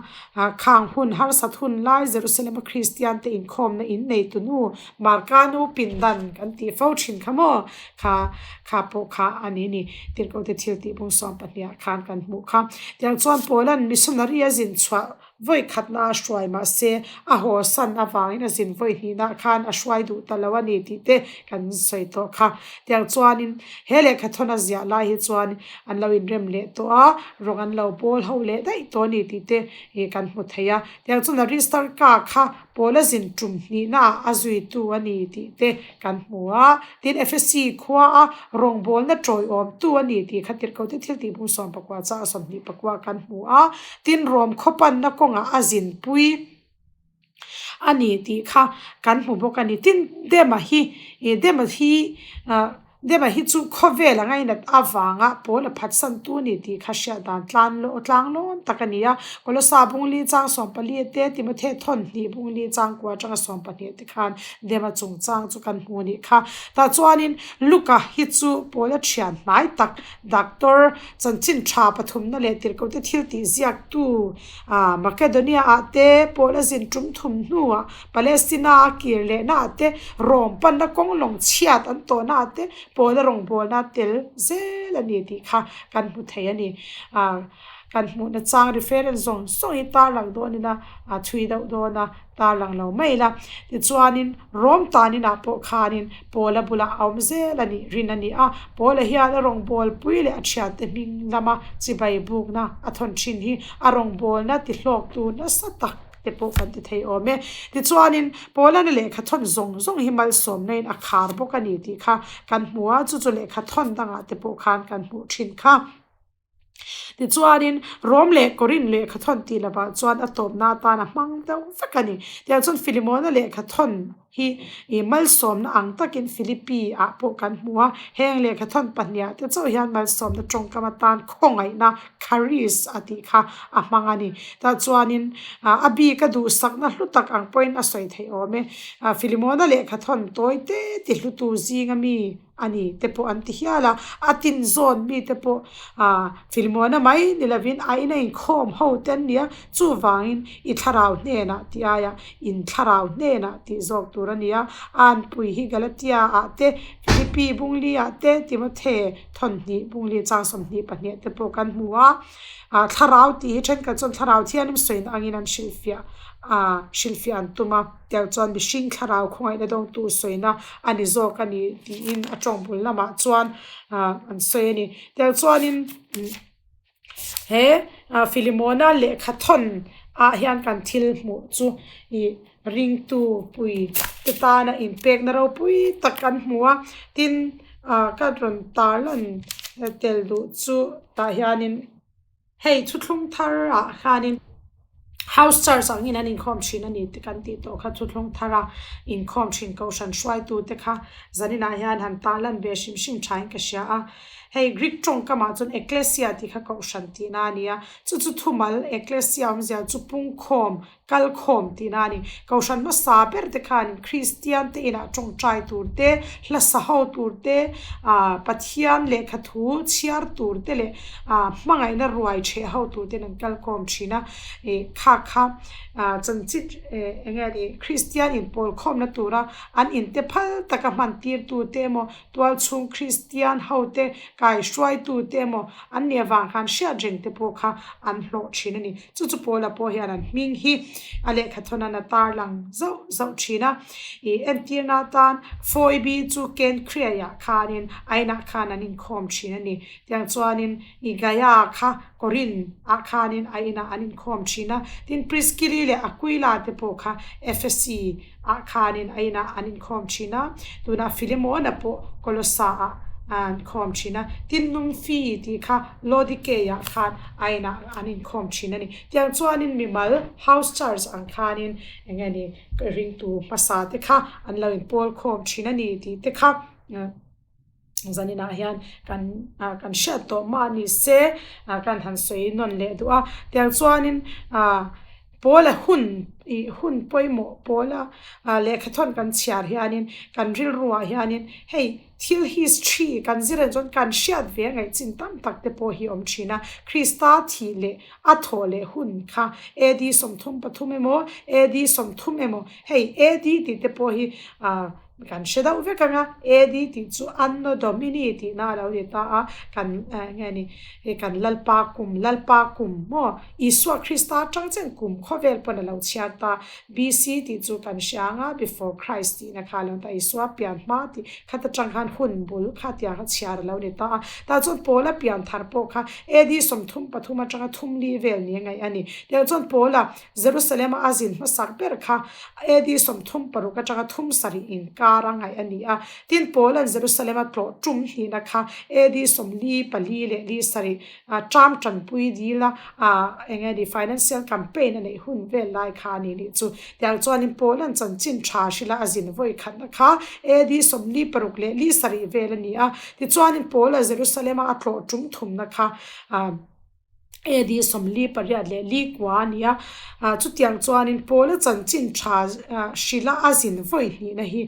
Khang hun harsat hun lai Jerusalem a Kristian te inkhawmna in nei tu nu Marka nu pindan kan tih fo thin kha maw? Kha kha pawh kha a ni ni. Tirhkoh te thil tih bung 12 ah khan kan hmuh kha. Tiang chuan Paula'n missionary a zin chhuah vawi khatna a hruai mahse a haw san avangin a zin vawi hnihna khan a hruai duh ta lo a ni tih te kan sawi tawh kha. Tiang chuanin he lehkha thawn a ziah lai hi chuan an lo inrem leh tawh a, rawng an lo bawl ho leh daih tawh a ni tih te ih kan hmu thei a. Tiang chuan Aristarka kha Paula zin tum hnihna ah a zuitu a ni tih te kan hmu a, tin Efesi khua a rawngbawlna tawiawmtu a ni tih kha tirhkoh te thil tih bung 14 cha a 24 kan hmu a, tin Rom khaw panna kawngah a zinpui a ni tih kha kan hmu bawk a ni. Tin, Dema hi, ih Dema hi ah Dema hi chu khawvel a ngainat avanga pawl a phatsan tu a ni tih kha hriat dan tlan law tlang lawn tak a ni a. Kolosa bungli chang 14 te, Timothe thawn hnih bungli chang kua atanga 12 te khan Dema chungchang chu kan hmu a nih kha. Tah chuanin Luka hi chu pawl a thian hnai tak doctor chanchin tha pathumna leh tirhkoh te thil tih ziaktu Ah, Makedonia ah te Paul a zin tum thum hnuah Palestina a kir lehna ah te Rome panna kawng lawng chhiat an tawhna ah te Paul a rawngbawlna a tel zel a ni tih kha kan hmu thei a ni. Ah, kan hmuhna chang reference zawng zawng hi tarlang dawn ila a chhui deuh dawn a. Tarlang lo mai ila. Tichuanin, Rom taninah pawh khanin Paula bulah a awm zel a nih rin a ni a. Paula hian a rawngbawlpui leh a thiante hming lama chibai bukna a thawn thin hi a rawngbawlna tihlawktu nasa tak te pawh kan ti thei awm e. Tichuanin, Paula'n a lehkha thawn zawng zawng hi malsawmnain a khar bawk a ni tih kha kan hmu a, chu chu lehkha thawn dangah te pawh khan kan hmuh thin kha. Tichuanin, Rom leh Korin lehkha thawn tih lovah chuan a tawpna atan a hmang deuh vek a ni. Tiang chuan Filimona lehkha thawn hi ih malsawmna ang takin Philippi ah pawh kan hmu a, heng lehkha thawn pahniha te chauh hian malsawmna tawngkam atan khawngaihna, charis, a tih kha a hmang a ni. Tah chuanin a bik a duhsakna hlu tak ang pawhin a sawi theih awm e. Filimona lehkha thawn tawi te ti hlutu zinga mi a ni te pawh an ti hial a, a tin zawn mi te pawh ah Filmuana mai ni lovin a ina inkhawm ho te an ni a, chuvangin i thlarau hnenah tih aiah in thlarau hnenah tih zawk tur a ni a, a anpui hi Galatia ah te, Philippi bungli ah te, Timothe thawnhnih bungli chang 22 te pawh kan hmu a, ah thlarau tih hi thenkhat chuan thlarau thianin sawina angin an hrilhfiah ah hrilhfiah an tum a. Tiang chuan mihring thlarau khawngaihna dawngtu sawina a ni zawk a ni tiin a tawng bul lamah chuan ah an sawi a ni. Tiang chuanin he ah Filimona lehkha thawn ah hian kan thil hmuh chu ih ringtu pui te tana inpekna ropui tak kan hmu a, tin ah ka rawn tarlan tel duh chu tah hianin. Hei thuthlung thar ah khanin House Church angin an inkhawm thin a ni tih kan tih tawh kha thuthlung thar a inkhawm thin kohhran hruaitu te kha zaninah hian han tarlan ve hrim hrim thain ka hria a. Hei Greek tawngkamah chuan Ekklesia tih kha kohhran tihna a ni a, chu chu thumal Ekklesia awmzia chu pungkhawm Kalkhawm tihna a ni. Kohhran hmasa ber te khanin Kristian te inah tawngtai tur te, hla sa ho tur te, ah Pathian lehkha thu chhiar tur te leh ah hmangaihna ruai chheh ho tur ten an kalkhawm thin a. Ih kha kha ah chanchin eh eng nge ni Kristian inpawlkhawmna tura an inte phal taka hman tirtu te emaw Tualchhung Kristian hote kaihruaitute emaw an nih avang khan hriat reng te pawh kha an hlawh thin a ni. Chu chu Paula pawh hian an hming hi a lehkha thawnan a tarlang zauh zauh thin a. Ih entirna atan Phoebe chu Kenkhriaiah khanin a inah khan an inkhawm thin a ni. Tiang chuanin ih Gaia kha Korinth ah khanin a inah an inkhawm thin a. Tin Priskili leh Aquila te pawh kha Ephesi ah khanin a inah an inkhawm thin a, tunah Filimona pawh Kolosa ah an khawm thin a, tin Nungfi tih kha Lodikei-ah khan a inah an inkhawm thin a ni. Tiang chuanin mimal house church ang khanin eng nge ni ringtu hmasa te kha an lo inpawl khawm thin a ni tih te kha zaninah hian kan ah kan hriat tawh mah ni se ah kan han sawi nawn leh duh a. Tiang chuanin ah Pawla hun ih hun pawimawh pawla ah lehkha thawn kan chhiar hianin kan rilruah hianin hei thil history kan zir en chuan kan hriat ve a ngaih chin tam tak te pawh hi a awm thin a. Krista thih leh a thawh leh hun kha AD 33 emaw AD 30 emaw hei AD tih te pawh hi ah Kan hre deuh vek ang a, AD tih chu Anno Domini tihna a lo ni ta a, kan nge ni kan Lalpa kum, Lalpa kum maw? Isua Krista atang chian kum khawvel pawn a lo chhiar ta. BC tih chu kan hria ang a, Before Christ tihna kha a lo ni ta, Isua pian hma tih khat atang khan hun bul kha tiang kha chhiar a lo ni ta a. Tah chuan Paula pian thar pawh kha AD 33 atanga thumli vel ni a ngaih a ni. Tiang chuan Paula Jerusalem-a a zin hmasak ber kha AD 36 atanga thum sarih inkar a ngaih a ni a. Tin, Paula'n Jerusalem-a tlawh tum hnihna kha AD 44 leh li sarih ṭam ṭanpui dila eng nge ni financial campaign a neih hun vel lai kha a ni nih chu. Tiang chuanin Paula'n chanchin ṭha hrila a zin vawi khatna kha AD 46 leh li sarih vel a ni a. Tichuanin Paula Jerusalem-a a tlawh tum thumna kha AD 48 leh li kua a ni a, chutiang chuanin Paula chanchin tha hrila a zin vawi hnihna hi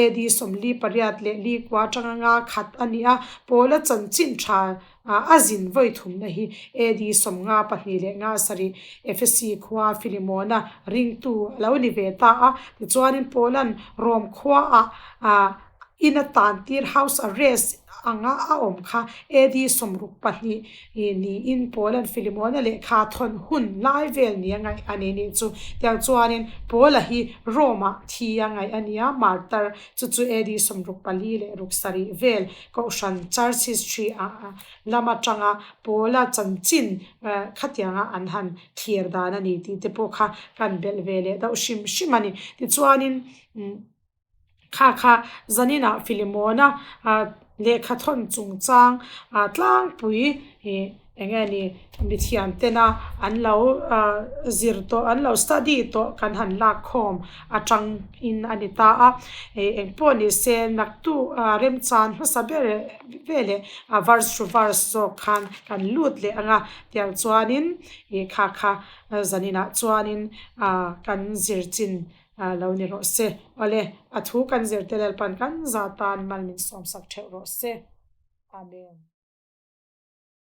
AD 48 leh li kua atanga nga khat a ni a, Paula chanchin tha a zin vawi thumna hi AD 52 leh nga sarih Efesi khua Filimona ringtu a lo ni ve ta a, tichuanin Paula'n Rom khuaah In a tan tir house arrest anga a awm kha AD 62 niin Paula'n Filimona lehkha thawn hun lai vel ni a ngaih a ni nih chu. Tiang chuanin Paula hi Rome-ah thi a ngaih a nia, martyr chu chu AD 64 leh ruk sarih vel Kohhran Church History ah lam atanga Paula chanchin khatianga an han thlir dan a ni tih te pawh kha kan belh ve leh deuh hrim hrim a ni. Tichuanin. Kha kha zaninah Filimona lehkha thawn chungchang tlangpui ih eng nge ni mithiam tena an lo zir tawh an lo study tawh kan han lak khawm atang in a ni ta a ih eng pawh ni se naktu remchan hmasa ber veleh a verse to verse zawk khan kan lut leh ang a tiang chuanin ih kha kha zaninah chuanin kan zir chin. A lo ni rawh se. Awle, a thu kan zir te Lalpan kan za tan mal min sawmsak theuh rawh se. Amen.